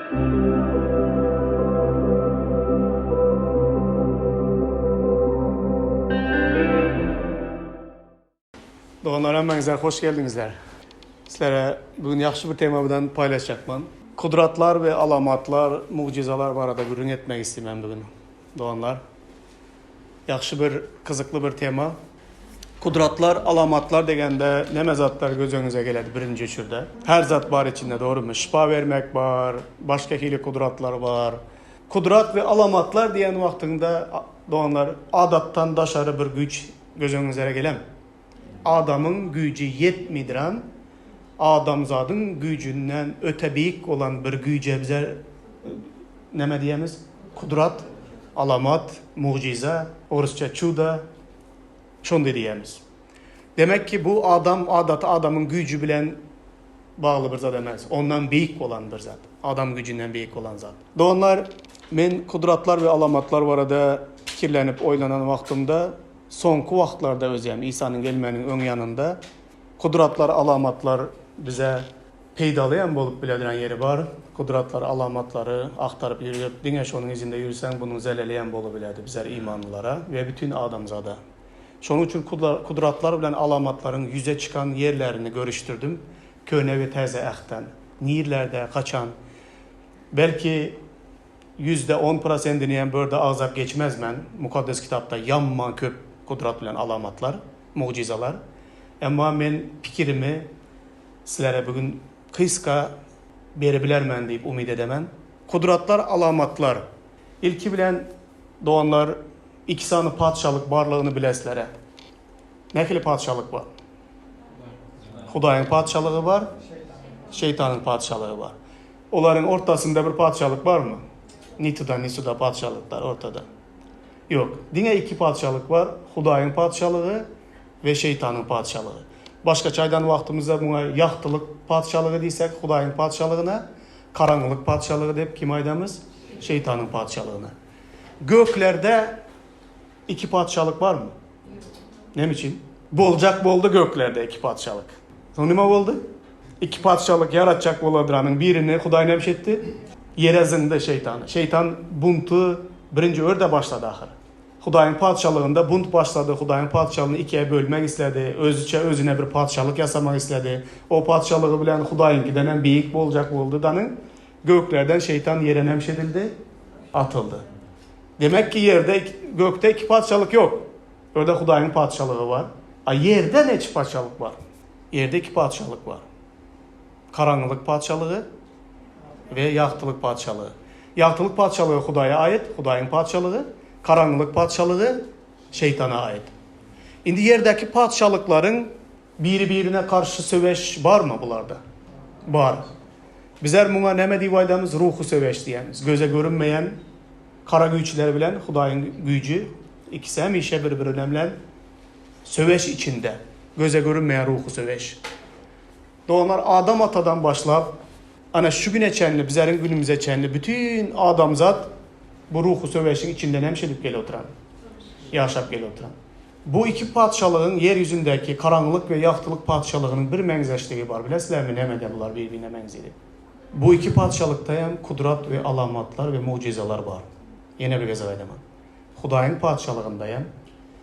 Doganlar hemmäňizler hoş geldiňizler. Sizlere bugün ýagşy bir tema bilen paýlaşjakman. Kudratlar we alamatlar, mugjyzalar barada gürrüň etmek isleýän bugün doganlar. Ýagşy bir gyzykly bir tema. Kudratlar, alamatlar degende neme zatlar göz öňüňize geledi birinji üçürde? Her zat bar içinde dogrymy? Şypa bermek bar, başga hili kudratlar bar. Kudrat we alamatlar diýen wagtyňda doganlar adatdan daşary bir güýç göz öňüňizlere gelemi? Adamyň güýji ýetmidran, adamzadyň güýjünden öte beýik bolan bir güýje bize neme diýemiz? Kudrat, alamat, mugjyza, orusça çuda, şondy diýemiz. Demek ki, bu adam adaty adamyň güýji bilen bagly bir zat emes. Ondan beýik bolan bir zat. Adam güýjünden beýik bolan zat. Doganlar, men kudratlar we alamatlar barada pikirlenip oýlanan wagtymda, soňky wagtlarda özem Isanyň gelmeginiň öň ýanynda kudratlar, alamatlar bize peýdaly hem bolup biledren ýeri bar. Kudratlar, alamatlary agtaryp ýürüp, diňe şonuň yzynda ýürseň, bunuň zeleli hem bolubiledi bizler imanlylara we bütin adamzada. Şonuň üçin kudratlar bilen alamatlaryň ýüze çykan ýerlerini görüşdirdim, Köne we Täze Ähtden. Nirlerde, haçan? Belki, 10% prosentini hem bu ýerde agzap geçmezmen, Mukaddes Kitapda ýaman köp kudrat bilen alamatlar, mugjyzalar. Emma men pikirimi sizlere bu gün gysga beribilermen diýip umyt edemen. Kudratlar, alamatlar. Ilki bilen, doganlar, iki sany patyşalyk barlygyny bilesizler-ä. Nähili patyşalyk bar? Hudaýyň patyşalygy bar, şeýtanyň patyşalygy bar. Olaryň ortasynda bir patyşalyk barmy? Ni tuda, ni suda patyşalyklar ortada. Ýok. Diňe iki patyşalyk bar, Hudaýyň patyşalygy we şeýtanyň patyşalygy. Başgaça aýdan wagtymyzda muňa ýagtylyk patyşalygy diýsek, Hudaýyň patyşalygyna, garaňkylyk patyşalygy diýip kime aýdamyz? Şeýtanyň patyşalygyna. Göklerde iki patyşalyk barmy? Näme üçin? Boljak boldy göklerde iki patyşalyk. Soň nime boldy? Iki patyşalyk ýaratjak boladyranyň birini Hudaý näme etdi? Ýere zyňdy şeýtany. Şeýtan bunty birinji örde başlady ahyr. Hudaýyň patyşalygynda bunt başlady, Hudaýyň patyşalygyny ikiä bölmek isledi, özüçe özüne bir patyşalyk ýasamak isledi. O patyşalygy bilen Hudaýyňkydan hem beýik boljak boldy danyň göklerden şeýtan ýere näme edildi? Atyldy. Demek ki ýerde gökde iki patyşalyk ýok. Orada Hudaýyň patyşalygy bar. A ýerde neçe patyşalyk bar? Ýerde iki patyşalyk bar. Garaňkylyk patyşalygy we ýagtylyk patyşalygy. Ýagtylyk patyşalygy Hudaýa aýt, Hudaýyň patyşalygy, garaňkylyk patyşalygy şeýtana aýt. Indi ýerdäki patyşalyklaryň biri-birine garşy söweş barmy bularda? Bar. Bizler muňa näme diýip aýdamyz? Ruhy söweş diýýämiz. Göze görünmeýän kara güýçler bilen Hudaýyň güýji ikisi hemişe bir-birine bilen söweş içinde. Göze görünmeýän ruhy söweş. Doganlar Adam atadan başlap, ana şu güne çenli, bizleriň günümize çenli bütin adamzat bu ruhy söweşiň içinden hem şeýdip gelip oturan. Ýaşap gelip oturan. Bu iki patyşalygyň ýer ýüzündäki garaňkylyk we ýagtylyk patyşalygynyň bir meňzeşligi bar. Bilesizlermi nämede bular bir-birine meňzeýär? Bu iki patyşalykda hem kudrat we alamatlar we mugjyzalar bar. Ýene bir gezek aýdaman. Hudaýyň patyşalygynda hem,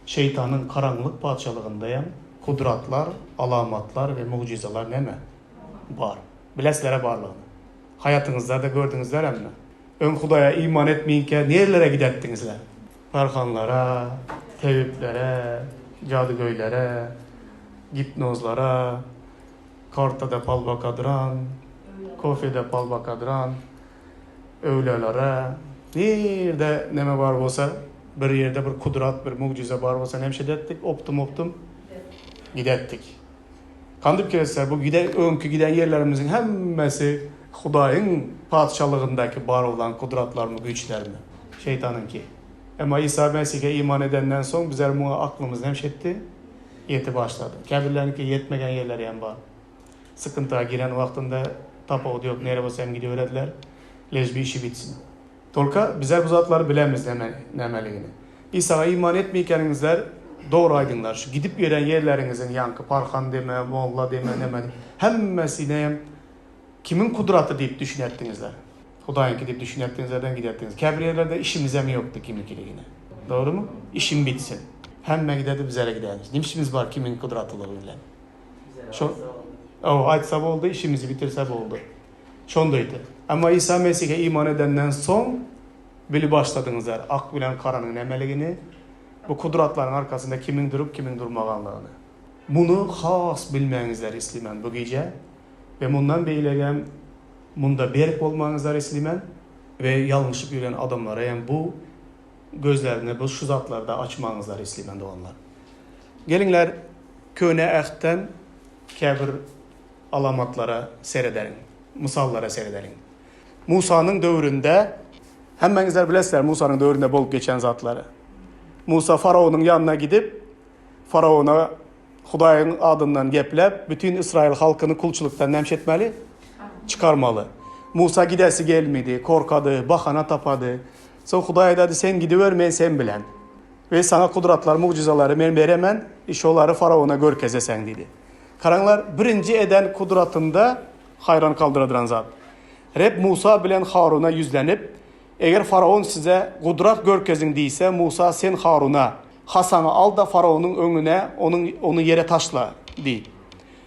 şeýtanyň garaňkylyk patyşalygynda hem kudratlar, alamatlar we mugjyzalar näme? Bar. Bilesizler-ä barlygyny. Haýatyňyzda-da gördüňizleremmi? Öň Hudaýa iman etmeýinkä nirelere gidätdiňizler? Parhanlara, tebiplere, jadygöýlere, gipnozlara, kartada pal bakadyran, kofede pal bakadyran öwlälere, nirde neme bar bolsa, bir ýerde bir kudrat, bir mugjyza bar bolsa nemşe edetdik, optum-optum gidetdik. Kandyp gelse, bu gide, öňki giden ýerlerimiziň hemmesi Hudaýyň Patyşalygyndaky bar bolan kudratlarmy, güýçlermi? Şeýtanyňky. Emma Isa Mesihe iman edenden soň bizler muňa aklymyz nemş etdi? Ýeti başlady. Käbirleriniňki ýetmegen ýerleri hem bar. Sykynta giren wagtynda tapawudy ýok, nere bolsa hem gidiberediler. Ležbi işi bitsin. Tolka bizler bu zatlary bilemiz näme nämeligini. Isaga iman etmeýkäniňizler dogry aýdyňlar şu gidip ýören ýerleriňiziň ýaňky parhan deme, molla deme neme hemmesine hem kimiň kudraty diýip düşünertdiňizler. Hudaýyňky diýip düşünýärdiňizlerden gidýärdiňiz. Käbir ýerlerde işimizem ýokdy kimiňkiligine. Dogrumy? Işim bitsin. Hemme gidedi bizere gidäýmiz. Nim işimiz bar kimiň gudratlylygy bilen. Şo Hawa, aýtsa boldy, işimizi bitirse boldy. Şondaýdy. Emma Isa Mesihe iman edenden soň bilip başladyňyzlar ak bilen garanyň nämeligini, bu gudratlaryň arkasynda kimiň durup, kimiň durmaganlygyny. Muny has bilmäňizler islimen bu gije we mundan beýlegem munda berk bolmaňyzlar islimen we ýalňyşyp ýören adamlara hem bu gözlerini bu şu zatlarda açmaňyzlar islimen doganlar. Geliňler Köne Ähtden käbir alamatlara seredeliň, mysallara seredeliň. Musanyň döwründe hemmäňizler bilesizler Musanyň döwründe bolup geçen zatlary. Musa faraonyň ýanyna gidip Faraona Hudaýyň adyndan gepläp, bütin ysraýyl halkyny kulçulykdan näme etmeli? Çykarmaly. Musa gidesi gelmedi, korkady, bahana tapady. Soň Hudaý aýdady, Sen gidiber, men sen bilen. We saňa gudratlar, mugjyzalary men beremen, i şolary faraona görkezeseň diýdi. Garaňlar, birinji eden gudratynda haýran galdyradyran zat. Reb Musa bilen Haruna ýüzlenip, Eger faraon size, Gudrat görkeziň diýse, Musa, sen Haruna, Hasaňy al-da, faraonyň öňüne onuň ony ýere taşla diý.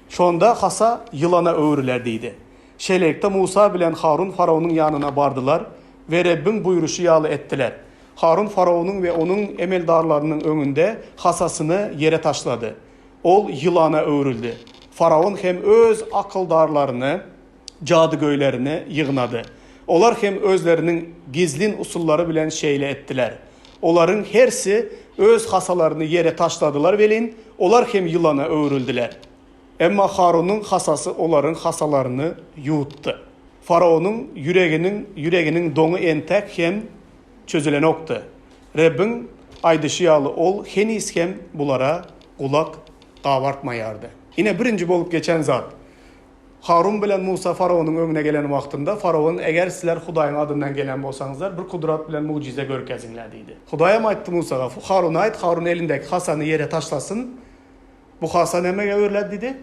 Şonda hasa ýylana öwrüler diýdi. Şeýlelikde, Musa bilen Harun faraonyň ýanyna bardylar we Rebbiň buýruşy ýaly etdiler. Harun faraonyň we onuň emeldarlarynyň öňünde hasasyny ýere taşlady. Ol ýylana öwrüldi. Faraon hem öz akyldarlaryny, jadygöýlerini ýygnady. Olar hem özleriniň gizlin usullary bilen şeýle etdiler. Olaryň hersi öz hasalaryny ýere taşladylar welin, olar hem ýylana öwrüldiler. Emma Harunyň hasasy olaryň hasalaryny ýuwutdy. Faraonyň ýüreginiň ýüreginiň doňy entek hem çözülenokdy. Rebbiň aýdyşy ýaly ol heniz hem bulara gulak gabartmaýardy. Ine, birinji bolup geçen zat. Harun bilen Musa faraonyň öňüne gelen wagtynda, faraon, Eger sizler Hudaýyň adyndan gelen bolsaňyzlar, bir gudrat bilen mugjyza görkeziňler diýdi. Hudaýam aýtdy Musaga, Haruna aýt, Harun elindäki hasany ýere taşlasyn. Bu hasa nämege öwrüler diýdi?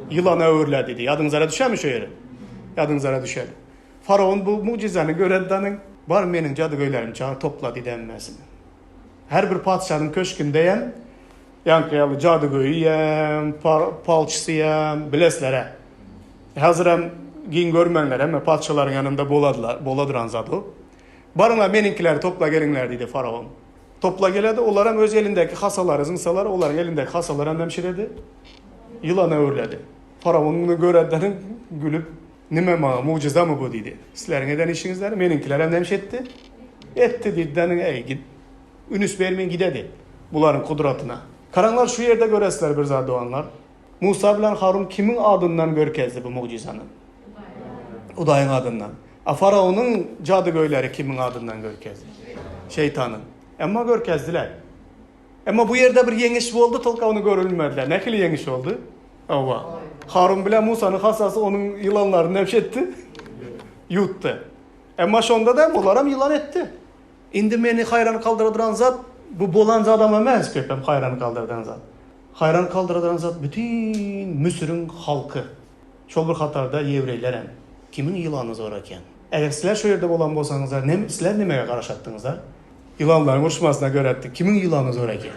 Ýylana öwrüler diýdi. Ýadyňyzara düşermi şu ýeri? Ýadyňyzara düşer. Faraon bu mugjyzany göredi danyň, Bar, meniň jadygöýlerimi çagyr, topla diýdi hemmesini. Her bir patyşanyň köşgünde hem Ýaňky ýaly jadygöýi hem, palçysy hem, bilesizler-ä. Häzirem giň görmäňler, hemme patyşalaryň ýanynda boladylar, boladyran zat o. Baryňlar, meniňkileri topla geliňler, diýdi faraon. Topla geledi, olaram öz elindäki hasalary zyňsalar, olaryň elindäki hasalaram näme şiredi? Ýylana öwrüledi. Faraon muny görenden gülüp, Nime maňa, mugjyzamy bu diýdi. Sizleriň eden işiňizleri, meniňkilerem näme etdi? Etdi diýdi-de, Eý, git, Ünüs bermeýin gidedi bularyň kudratyna. Garaňlar şu ýerde göresizler bir zat doganlar. Musa bilen Harun kimiň adyndan görkezdi bu mugjyzany? Hudaýyň adyndan. A faraonyň jadygöýleri kimiň adyndan görkezdi? Şeýtanyň. Emma görkezdiler. Emma bu ýerde bir ýeňiş boldy, tolka ony görülmediler. Nähili ýeňiş boldy? Hawa. Harun bilen Musanyň hasasy onuň ýylanlaryny näme etdi? Ýutdy. Emma şonda-da olaram ýylan etdi. Indi meni haýran galdyradyran zat bu bolan zadam emes köpem haýran galdyradyran zat. Haýran galdyradyran zat bütin Müsüriň halky. Şol bir hatarda ýewreýlerem. Kimiň ýylany zor eken? Eger sizler şo ýerde bolan bolsaňyzlar nem sizler nimege garaşatdyňyzlar? Ýylanlaryň uruşmasyna görätdik. Kimiň ýylany zor eken?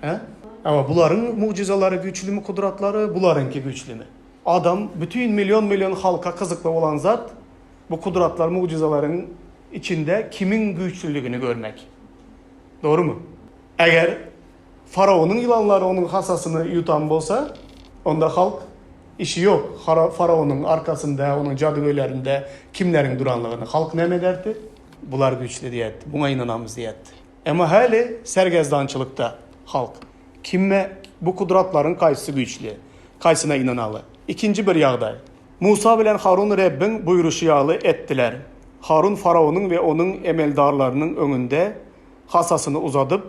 Hä? Hawa bularyň mugjyzalary güýçlümi kudratlary bularyňky güýçlümi? Adam bütin million million halka gyzykly bolan zat Bu gudratlar, mugjyzalaryň içinde kimiň güýçlüligini görmek. Dogrumy? Eger faraonyň ýylanlary onuň hasasyny ýutan bolsa, onda halk işi ýok. Faraonyň arkasynda, onuň jadygöýlerinde kimleriň duranlygyny. Halk näme ederdi? Bular güýçli diýerdi. Muňa ynanamyz diýerdi. Emma häli sergezdançylykda halk. Kime bu gudratlaryň kaýsysy güýçli? Kaýsyna ynanaly? Ikinji bir ýagdaý. Musa bilen Harun Rebbiň buýruşy ýaly etdiler. Harun faraonyň we onuň emeldarlarynyň öňünde hasasyny uzadyp,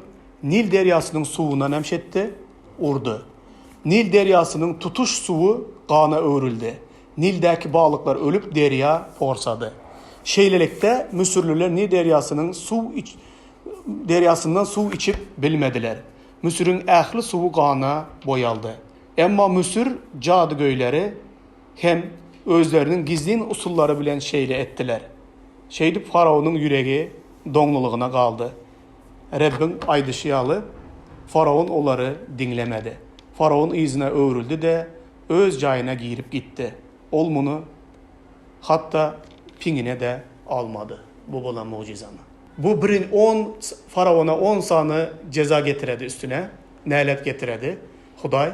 Nil derýasynyň suwuna nämşetdi, urdy. Nil derýasynyň tutuş suwy gana öwrüldi. Nildäki balyklar ölüp, derýa porsady. Şeýlelikde, müsürliler Nil derýasynyň suw derýasyndan suw içip bilmediler. Müsüriň ähli suwy gana boýaldy. Emma müsür jadygöýleri hem özleriniň gizlin usullary bilen şeýle etdiler. Şeýdip faraonyň ýüregi doňlulygyna galdy. Rebbiň aýdyşy ýaly, faraon olary diňlemedi. Faraon yzyna öwrüldi-de, öz jaýyna girip gitdi. Ol muny hatda piňine-de almady, bu bolan mugjyzany. Bu birin on faraona on sany jeza getiredi üstüne, nälet getiredi Hudaý.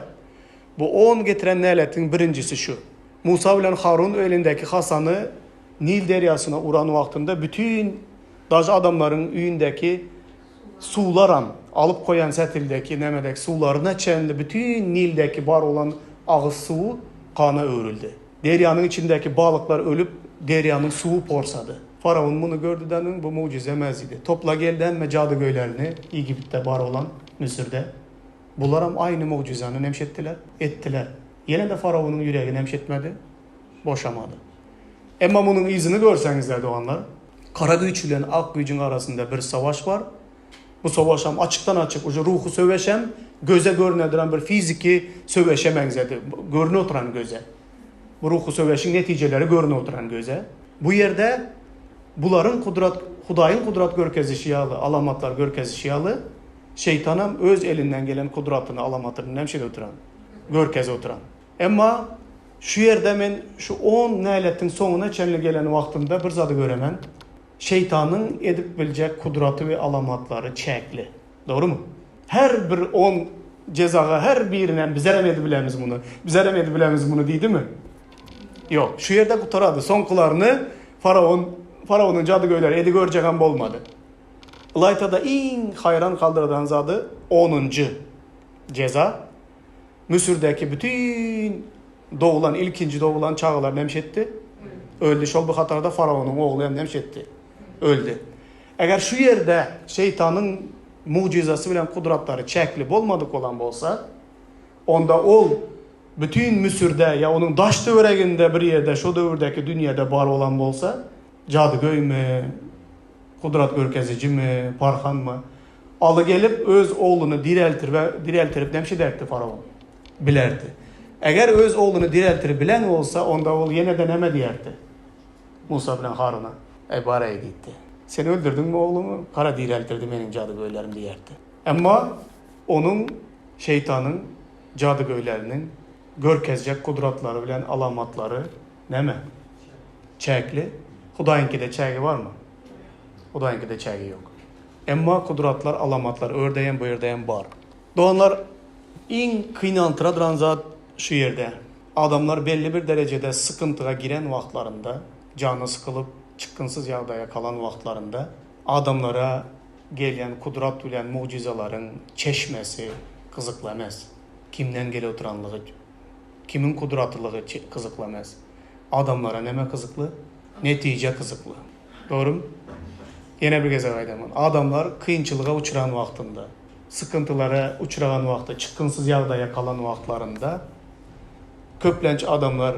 Bu on getiren näletiň birinjisi şu, Musa bilen Harun elindäki hasany Nil derýasyna uran wagtynda bütin daş adamlaryň öýündäki suwlaram, alyp goýan sätildäki nämedäki suwlaryna çenli bütin Nildäki bar bolan agyz suwy gana öwrüldi. Derýanyň içindäki balyklar ölüp, derýanyň suwy porsady. Faraon muny gördi-de, Bu mugjyza emes diýdi. Topla geldi hemme jadygöýlerini Egiptde bar bolan, Müsürde. Bularam aýny mugjyzany nemşetdiler, etdiler. Ýene-de faraonyň ýüregi nemşetmedi, boşamady. Emma munuň yzyny görseňizler, doganlar, gara güýç bilen ak güýjüň arasynda bir savaş bar. Bu savaşam açykdan-açyk uje ruhy söweşem, göze görünediren bir fiziki söweşe meňzedi, görünip oturan göze. Bu ruhy söweşiň netijeleri görünip oturan göze. Bu ýerde bularyň kudrat, Hudaýyň kudrat görkezişi ýaly, alamatlar görkezişi ýaly, Şeýtanam öz elinden gelen kudratyny, alamatyny nämşede oturan, görkezip oturan. Emma şu ýerde men şu on näletiň soňuna çenli gelen wagtymda bir zady göremen, şeýtanyň edip biljek kudraty we alamatlary çäkli. Dogrumy? Her bir on jezaga her birinem bizerem edip bilemiz muny, bizerem edip bilemiz muny diýdimi? Ýok. Şu ýerde gutarady. Soňkularyny faraon, faraonyň jadygöýleri edi görjegem bolmady. Ylaýta-da iň haýran galdyradan zady onunjy jeza, Müsürdäki bütin doglan, ilkinji doglan çagalar näme etdi? Öldi. Şol bir hatarda faraonyň ogly hem näme etdi? Öldi. Eger şu ýerde şeýtanyň mugjyzasy bilen kudratlary çäkli bolmadyk bolan bolsa, onda ol bütin Müsürde ýa onuň daş-töwereginde bir ýerde şo döwürdäki dünýäde bar bolan bolsa, jadygöými, Gudrat görkezijimi, parhanmy? Aly gelip öz ogluny direltirbe, direltirip näme ederdi faraon? Bilerdi. Eger öz ogluny direltirip bilen bolsa, onda ol ýene-de näme diýerdi? Musa bilen Haruna, Eý, bar-eý diýipdi. Sen öldürdiňmi oglumy? Gara direltirdi meniň jadygöýlerim diýerdi. Emma onuň, şeýtanyň jadygöýleriniň görkezjek gudratlary bilen alamatlary Näme? Çäkli? Hudaýyňkyda çägi barmy? Hudaýyňkyda çägi ýok. Emma gudratlar, alamatlar o ýerde hem, bu ýerde hem bar. Doganlar, iň kynantyradyran zat şu ýerde. Adamlar belli bir derejede sykyntyga giren wagtlarynda, jany sykylyp, çykgynsyz ýagdaýa galan wagtlarynda adamlara gelýän gudrat bilen mugjyzalaryň çeşmesi gyzykly emes. Kimden gelip oturanlygy Kimiň kudratylygy gyzykly emes. Adamlara neme gyzykly? Netije gyzykly. Dogrymy? Ýene bir gezek aýdaman. Adamlar kynçylyga uçran wagtynda, sykyntylara uçragan wagty, çykgynsyz ýagdaýa galan wagtlarynda köplenç adamlar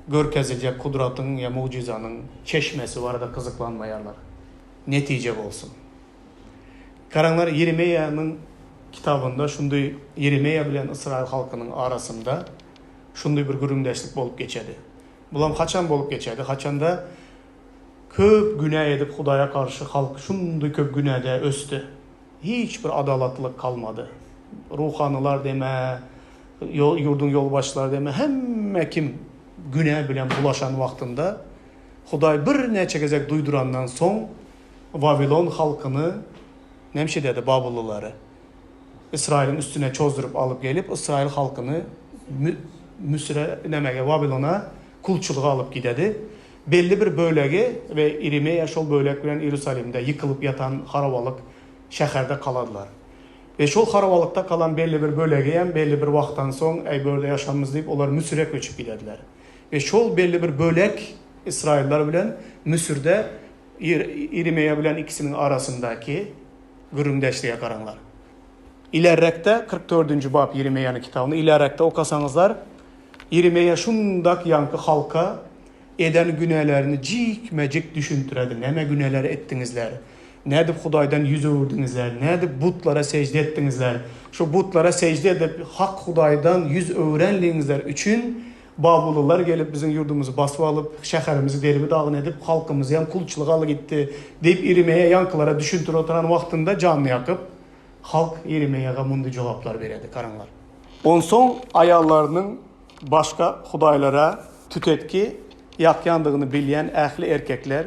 görkeziljek kudratyň ýa mugjyzanyň çeşmesi barada gyzyklanmaýarlar. Netije bolsun. Garaňlar, Ýeremeýanyň kitabynda şundy Ýeremeýa bilen ysraýyl halkynyň arasynda şundy bir gürrüňdeşlik bolup geçedi. Bulam haçan bolup geçedi? Haçanda köp günä edip Hudaýa garşy halk şundy köp günäde ösdi. Hiç bir adalatlylyk galmady. Ruhanylar deme, ýurduň ýolbaşçylary deme, hemme kim günä bilen bulaşan wagtynda Hudaý birnäçe gezek duýdurandan soň Wawilon halkyny näme edýärdi babyllylary? Ysraýylyň üstüne çozduryp alyp gelip, ysraýyl halkyny Müsüre, nämege, Wawilona kulçulyga alyp gidedi. Belli bir bölegi we Irimeýa şol bölek bilen Iýerusalimde ýykylyp ýatan harabalyk şäherde kaladylar. We şol harabalykda kalan belli bir bölegi hem belli bir wagtdan soň, äý bu ýerde ýaşamyz diýip, olar Müsüre göçüp gidediler. We şol belli bir bölek ysraýyllar bilen Müsürde Ýeremeýa bilen ikisiniň arasyndaky gürrüňdeşlige garaňlar. Ilerräkde, 44-nji bap Ýeremeýanyň kitabynda, ilerräkde okasaňyzlar, Ýeremeýa şundak ýaňky halka eden günälerini jikme-jik düşündiredi, näme günäler etdiňizler, nädip Hudaýdan ýüz öwürdiňizler, nädip butlara sežde etdiňizler, şu butlara sežde edip, hak Hudaýdan ýüz öwrenligiňizler üçin. Babylylar gelip biziň ýurdumyzy basyp alyp, şäherimizi derbi-dagyn edip, halkymyzy hem kulçulyga alyp gitdi diýip Ýeremeýa ýaňkylara düşündirip oturan wagtynda janyny ýakyp, halk Ýeremeýaga mundy jogaplar berýärdi, garaňlar. Onsoň aýallarynyň başga hudaýlara tütetgi ýakýandygyny bilýän ähli erkekler,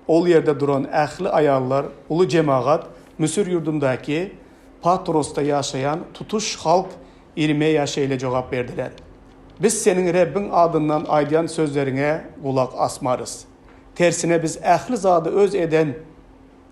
ol ýerde duran ähli aýallar, uly jemagat, Müsür ýurdundaky Patrosda ýaşaýan tutuş halk Ýeremeýa şeýle jogap berdiler, Biz seniň Rebbiň adyndan aýdýan sözleriňe gulak asmarys. Tersine biz ähli zady öz eden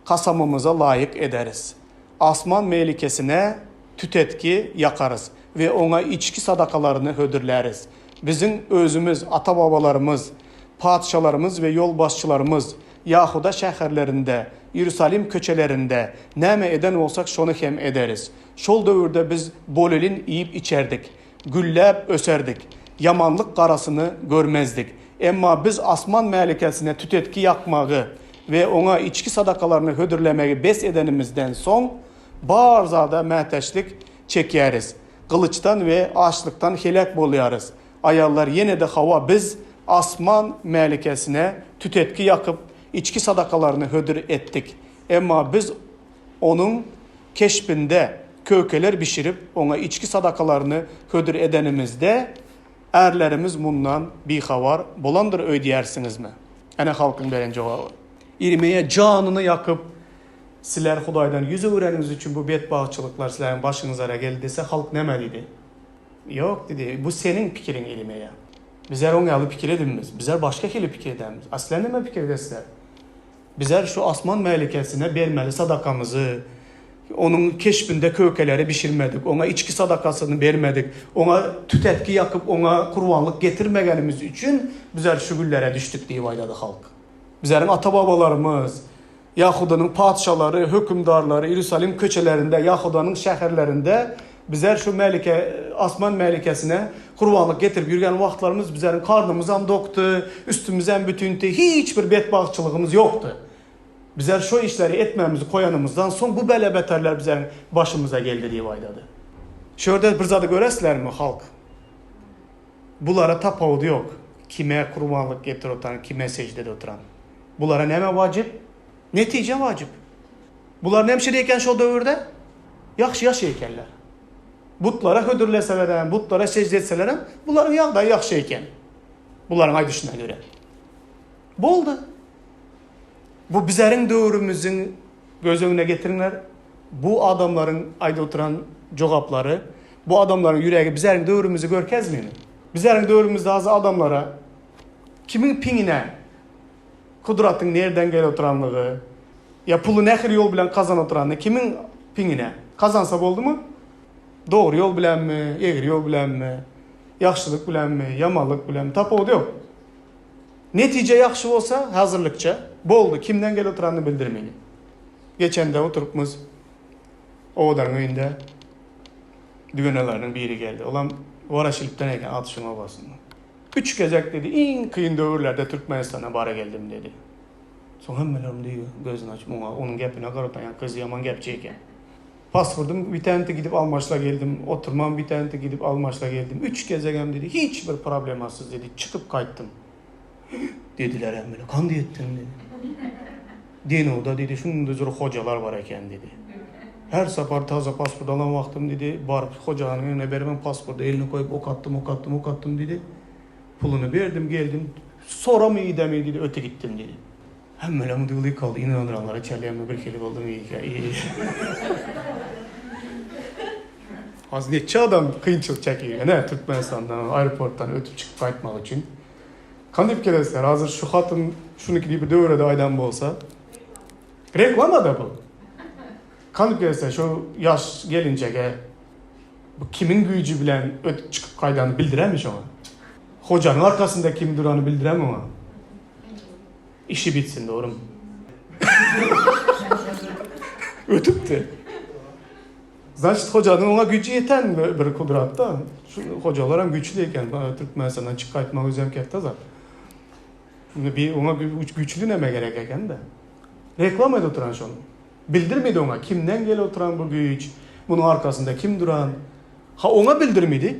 kasamymyza laýyk ederis. Asman melikesine tütetgi ýakarys we oňa içki sadakalaryny hödürläris. Biziň özümiz, ata-babalarymyz, patyşalarymyz we ýolbaşçylarymyz Ýahuda şäherlerinde, Iýerusalim köçelerinde näme eden bolsak, şony hem ederis. Şol döwürde biz bolelin iýip-içerdik, gülläp öserdik, ýamanlyk garasyny görmezdik. Emma biz asman mälikesine tütetgi ýakmagy we oňa içki sadakalaryny hödürlemegi bes edenimizden soň, bar zada mätäçlik çekýäris, gylyçdan we açlykdan heläk bolýarys. Aýallar ýene-de hawa biz asman mälikesine tütetgi ýakyp, içki sadakalaryny hödür etdik. Emma biz onuň keşbinde kökeler bişirip, oňa içki sadakalaryny hödür edenimizde, ärlerimiz mundan bihabar bolandyr öýdýärsiňizmi? Ene halkyň beren jogaby. Ýermeýa janyny ýakyp, Sizler Hudaýdan ýüz öwreniňiz üçin bu betbagtçylyklar sizleriň başyňyzara geldi diýse, halk näme diýdi? Ýok, diýdi, bu seniň pikiriň, Ýermeýa. Bizler oň ýaly pikir edinmiz. Bizler başga hili pikir edämiz. A sizler näme pikir edesizler? Bizler şu asman mälikesine bermeli sadakamyzy, onuň keşbinde kökeleri bişirmedik, oňa içki sadakasyny bermedik, oňa tütetgi ýakyp, oňa gurbanlyk getirmegenimiz üçin bizler şu günlere düşdük diýip aýdady halk. Bizleriň ata-babalarymyz, Ýahudanyň patyşalary, hökümdarlary Iýerusalim köçelerinde, Ýahudanyň şäherlerinde bizler şu mälike, asman mälikesine gurbanlyk getirip ýürgen wagtlarymyz bizleriň karnymyzam dokdy, üstümizem bütündi, hiç bir betbagtçylygymyz ýokdy. Bizler şu işleri etmämizi koýanymyzdan soň bu bela-beterler bizleriň başymyza geldi diýip aýdady. Şu ýerde bir zady göresizlermi, halk? Bulara tapawudy ýok, kime gurbanlyk getirip oturan, kime seždede oturan. Bulara näme wajyp? Netije wajyp. Bular näme eken şol döwürde? Ýagşy ýaşaýar ekenler. Butlara hödürleseler hem, butlara sežde etseler hem, bularyň ýagdaýy ýagşy eken. Bularyň aýdyşyna görä. Boldy. Bu bizleriň döwrümiziň göz öňüne getiriňler. Bu adamlaryň aýdyp oturan jogaplary, bu adamlaryň ýüregi bizleriň döwrümizi görkezmeýär. Bizleriň döwrümizde az adamlara kimiň piňine Kudratyň nirden gelip oturanlygy, ýa puly nähili ýol bilen kazanyp oturany kimiň piňine? Kazansa boldumy? Dogry ýol bilenmi, egri ýol bilenmi, ýagşylyk bilenmi, ýamanlyk bilenmi, tapawudy ýok. Netije ýagşy bolsa, hazyrlykça, boldy, kimden gelip oturanyny bildirmeli. Geçende oturypmyz Owadanyň öýünde dügeneleriniň biri geldi. Olam Waraşilipden eken, Atyşyň obasyndan. Üç gezek diýdi, iň kyn döwürlerde Türkmenistana bara geldim diýdi. Soň hemmeler diýdi, gözüni açyp oňa, onuň gepine garap, ýa gyz ýaman gepçi eken. Pasportym bitänti gidip almaşla geldim, oturmam bitänti gidip almaşla geldim. Üç gezegem diýdi, hiç bir problemasyz diýdi, çykyp gaýtdym. Diýdiler hemmeler, kandy etdiň diýdi. Denuda diýdi, şunday jür hojalar bar eken diýdi. Her sapar taze pasport alan wagtym diýdi, baryp hojanyň öňüne beribem pasporty eline koýup okatdym, okatdym, okatdym diýdi. Puluny berdim, geldim. Soramy idemi diýdi, öte gitdim diýdi. Hemmeler dyly kaldy, inandyranlara çelýärmi bir hili boldum iýi. Az neçe adam kynçylyk çekýär, ene Türkmenistandan aeroportdan ötüp çykyp gaýtmak üçin. Kandip gelesizler, hazir şu hatyn şunuki diýip bir döwrede aýdan bolsa. Reklama-da bu. Kandip gelesizler, şu ýaş gelinjege bu kimiň güýji bilen ötüp çykyp gaýdany bildiremi şoňa? Hojanyň arkasynda kim durany bildiremi oňa? Işi bitsin dogrum. Ötüpdi. Znaçit hojanyň oňa güýji ýeten bir kudratda. Şu hojalar hem güýçli eken. Türkmenistandan çykyp gaýtmak özem ketde zat. Bir oňa güýçli näme gerek eken-de. Reklama edip oturan şony. Bildirmedi oňa kimden gelip oturan bu güýç, munuň arkasynda kim duran. Ha oňa bildirmedi.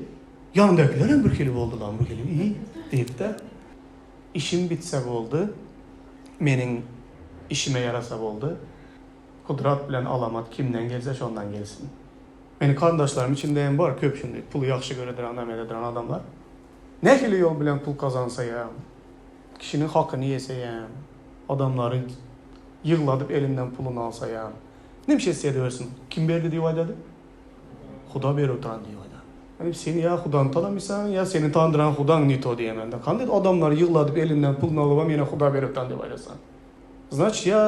Ýanyndakylar hem birhili boldular, birhili iý diýip-de. Işim bitse boldy, meniň işime ýarasa boldy. Gudrat bilen alamat kimden gelse şondan gelsin. Meniň garyndaşlarym içinde hem bar köp şunday puly ýagşy görediran name edediran adamlar. Nähili ýol bilen pul gazansaýam, kişiniň hakyny ýeseýem, adamlary ýygladyp elinden puluny alsaýam, nemşe etse edibersin, kim berdi diýip aýdady? Huda berip oturan diýip aýdady. Diýip sen ýa Hudany tanamysaň, ýa seni tandyran Hudaň ne to diýemende. Kanday adamlary ýygladyp elinden puluny alybam ýene Huda berip oturan diýip aýdasaň. Znaçt ýa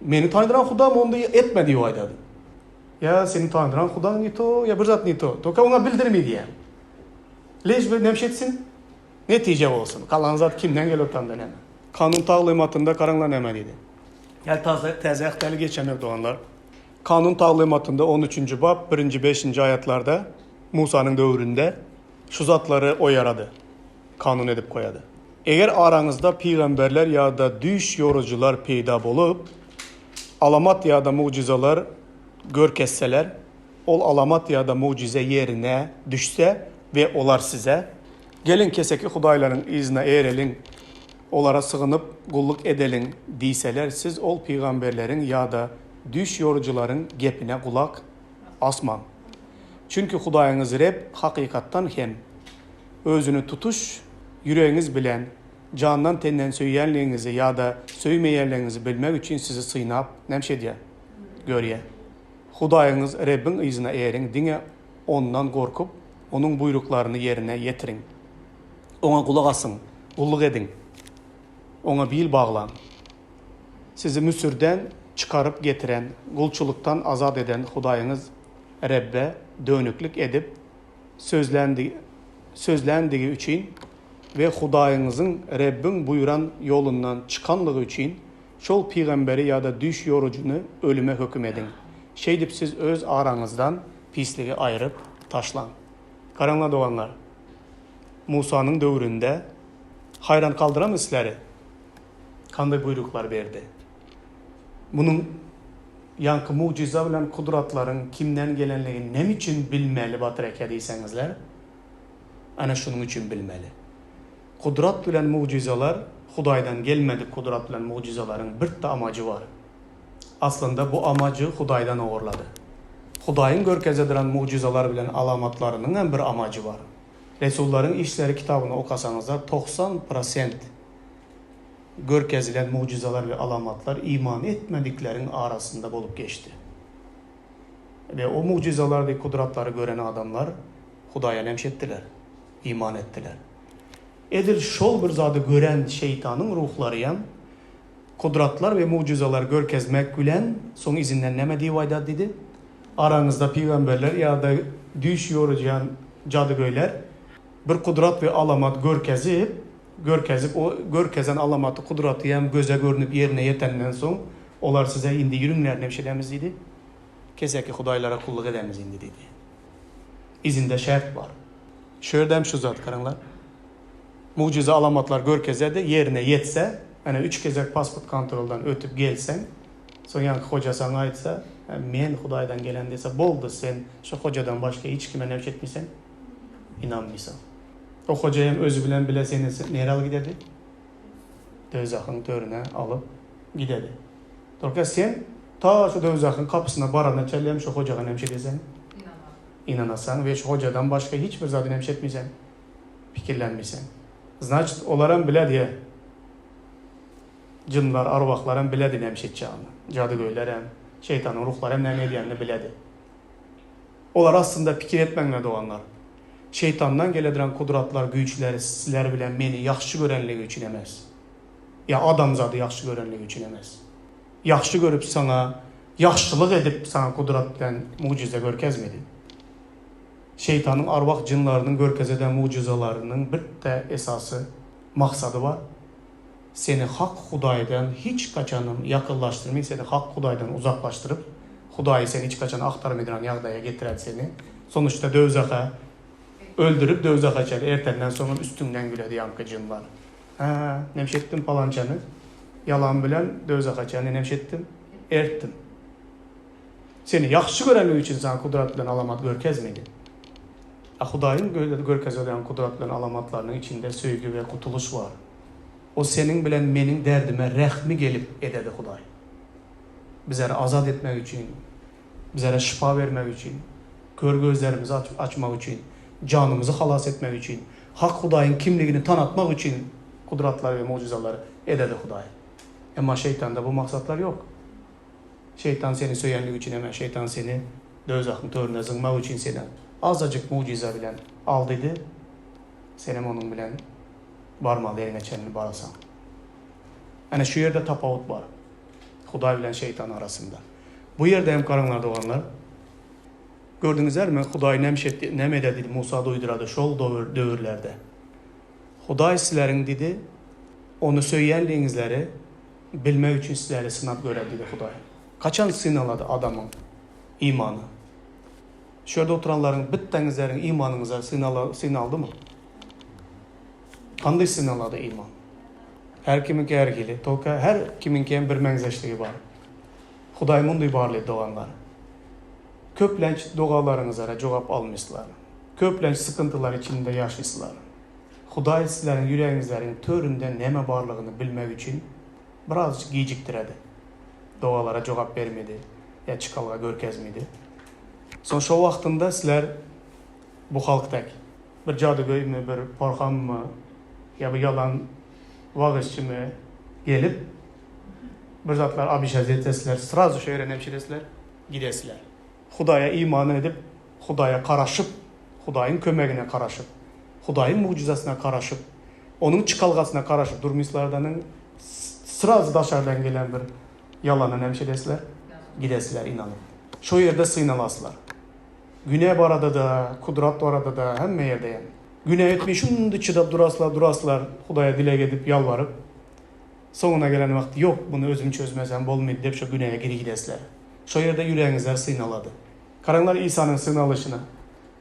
meni tanydyran Hudam onda etme diýip aýdady. Ýa seni tanydyran Hudaň ne to, ýa bir zat ne to. Toka oňa bildirme diýýän. Lež bir nemşe etsin, netije bolsun. Galan zat kimden gelip otanda näme. Kanun taglymatynda garaňlar näme diýdi. Gel taze täze ähteli geçemek doganlar. Kanun taglymatynda on üçünji bap birinji beşinji aýatlarda Musanyň döwründe şu zatlary oýarady. Kanun edip goýady. Eger araňyzda pygamberler ýa-da düýş ýorujylar peýda bolup, alamat ýa-da mugjyzalar görkezseler, ol alamat ýa-da mugjyza ýerine düşse we olar size, Geliň, keseki hudaýlaryň yzyna ereliň, olara sygynyp, gulluk edeliň diýseler, siz ol pygamberleriň ýa-da düýş ýorujylaryň gepine gulak asmaň. Çünki Hudaýyňyz Reb hakykatdan hem Özüni tutuş ýüregiňiz bilen, jandan-tenden söýýänligiňizi ýa-da söýmeýänligiňizi bilmek üçin sizi synap, näme edýär? Görýär. Hudaýyňyz Rebbiň yzyna eriň, diňe Ondan gorkup, Onuň buýruklaryny ýerine ýetiriň. Oňa gulak asyň, gulluk ediň, Oňa bil baglaň. Sizi Müsürden çykaryp getiren, gulçulykdan azat eden Hudaýyňyz Rebbe dönüklik edip sözländigi üçin we Hudaýyňyzyň Rebbiň buýran ýolundan çykanlygy üçin, şol pygamberi ýa-da düýş ýorujyny ölüme höküm ediň. Şeýdip siz öz araňyzdan pisligi aýryp taşlaň. Garaňlar doganlar, Musanyň döwründe haýran galdyramy sizleri? Kanday buýruklar berdi? Munuň ýaňky mugjyza bilen gudratlaryň kimden gelenligini näme üçin bilmeli Batyr eke diýseňizler, ana şunuň üçin bilmeli. Gudrat bilen mugjyzalar Hudaýdan gelmedik gudrat bilen mugjyzalaryň birtte amajy bar. Aslynda bu amajy Hudaýdan ogurlady. Hudaýyň görkezediren mugjyzalar bilen alamatlarynyň hem bir amajy bar. Resullaryň işleri kitabyny okasaňyzlar 90 prosent görkezilen mugjyzalar we alamatlar iman etmedikleriň arasynda bolup geçdi. We o mugjyzalar we kudratlary gören adamlar Hudaýa nemş etdiler, iman etdiler. Edil şol bir zady gören şeýtanyň ruhlaryam kudratlar we mugjyzalar görkezmek bilen soň izinden näme diýip aýdar diýdi? Araňyzda pygamberler ýa-da düýş ýorujýan jadygöýler bir kudrat we alamat görkezip, görkezip, o görkezen alamaty, kudraty hem göze görnüp ýerine ýetenden soň, olar size indi ýürüňler nemşe edemiz diýdi. Keseki hudaýlara kulluk edemiz indi diýdi. Izinde şert bar. Şu ýerde hem şu zat garaňlar. Mugjyza alamatlar görkezede ýerine ýetse, ene üç gezek pasport kontroldan ötüp gelseň, soň ýaňky hoja saňa aýtsa, men hudaýdan gelen diýse, boldy sen şu hojadan başga hiç kime nemşe etmeýseň, ynanmaýsaň. O hoja hem özi bilen bile seni nere alyp giderdi? Döwzahyň törüne alyp giderdi. Tolka sen ta şu döwzahyň kapysyna barana çenli hem şu hojaga nemşe edeseň? Ynanasaň we şu hojadan başga hiç bir zady nemşe etmeýseň? Pikirlenmeýseň. Znaçit, olaram biledi. Jynlar, arwahlar hem biledi nemşe etjegini. Jadygöýler hem, şeýtanyň ruhlary hem näme edýänini biledi. Olar aslynda pikir etmäňler doganlar. Şeýtandan gelediren kudratlar, güýçler sizler bilen meni ýagşy görenligi üçin emes. Ýa adamzady ýagşy görenligi üçin emes. Ýagşy görüp saňa ýagşylyk edip saňa kudrat bilen mugjyza görkezmedi. Şeýtanyň arwah jynlarynyň görkezeden mugjyzalarynyň birde esasy maksady bar. Seni hak Hudaýdan hiç gaçanam ýakynlaşdyrmay seni hak Hudaýdan uzaklaşdyryp Hudaýy seni hiç gaçan agtarmaýdyran ýagdaýa getiredi seni. Sonuçda döwzaha öldürip döwzaha çenli ertenden soňam üstüňden güledi ýaňky jynlar. Hä, nemşe etdim palançany ýalan bilen döwzaha çenli nemşe etdim, ertdim. Seni ýagşy görenligi üçin saňa kudrat bilen alamat görkezmedi. A Hudaýyň görkezilýän gudrat bilen alamatlarynyň içinde söýgi we gutulyş bar. O seniň bilen meniň derdime rehmi gelip ededi Hudaý. Bizleri azat etmek üçin, bizlere şypa bermek üçin, kör gözlerimizi açmak üçin, janymyzy halas etmek üçin, hak Hudaýyň kimligini tanatmak üçin gudratlary we mugjyzalary ededi Hudaý. Emma şeýtanda bu maksatlar ýok. Şeýtan seni söýenligi üçin emä şeýtan seni döwzahyň törüne zyňmak üçin seni azajyk mugjyza bilen aldydy, senem onuň bilen barmaly ýeriňe çenli barasaň. Ene şu ýerde tapawut bar. Hudaý bilen şeýtan arasynda. Bu ýerde hem garaňlar doganlar. Gördüňizlermi Hudaý näme etdi, näme eder diýdi Musa duýdurady şol döwürlerde. Hudaý sizleriň diýdi ony söýýänligiňizleri bilmek üçin sizleri synap görer diýdi Hudaý. Haçan synalady adamyň imany? Şu ýerde oturanlaryň bitdeňizleriň imanyňyza synaldymy? Kanday synalady iman? Her kimiňki her hili. Tolka her kimiňki hem bir meňzeşligi bar. Hudaý mundy barly doganlar. Köplenç dogalaryňyzara jogap almyslar. Köplenç sykyntylar içinde ýaşyslar. Hudaý sizleriň ýüregiňizleriň töründe näme barlygyny bilmek üçin birazjyk gijikdiredi. Dogalara jogap bermedi ýa çykalga görkezmedi. Soň şo wagtynda sizler bu halk dek bir jadygöými, bir porhanmy ýa bir ýalan wagyzçymy gelip bir zatlar obişat etsesler, srazu şo ýere nemşiresler, gidesler. Hudaýa iman edip, Hudaýa garaşyp, Hudaýyň kömegine garaşyp, Hudaýyň mugjyzasyna garaşyp, Onuň çykalgasyna garaşyp durmyslardanyň srazu daşardan gelen bir ýalana nemşidesler, gidesler inanyp. Şo ýerde synalaslar. Günä barada-da, kudrat barada-da, hemme ýerde ýaly. Günä etmeý şundy çydap duraslar, duraslar, Hudaýa dileg edip, ýalbaryp. Soňuna gelen wagt, ýok, muny özüm çözmesem bolmydy diýip şo günäge geri gidesler. Şo ýerde ýüregiňizler synalady. Garaňlar Isanyň synalyşyna.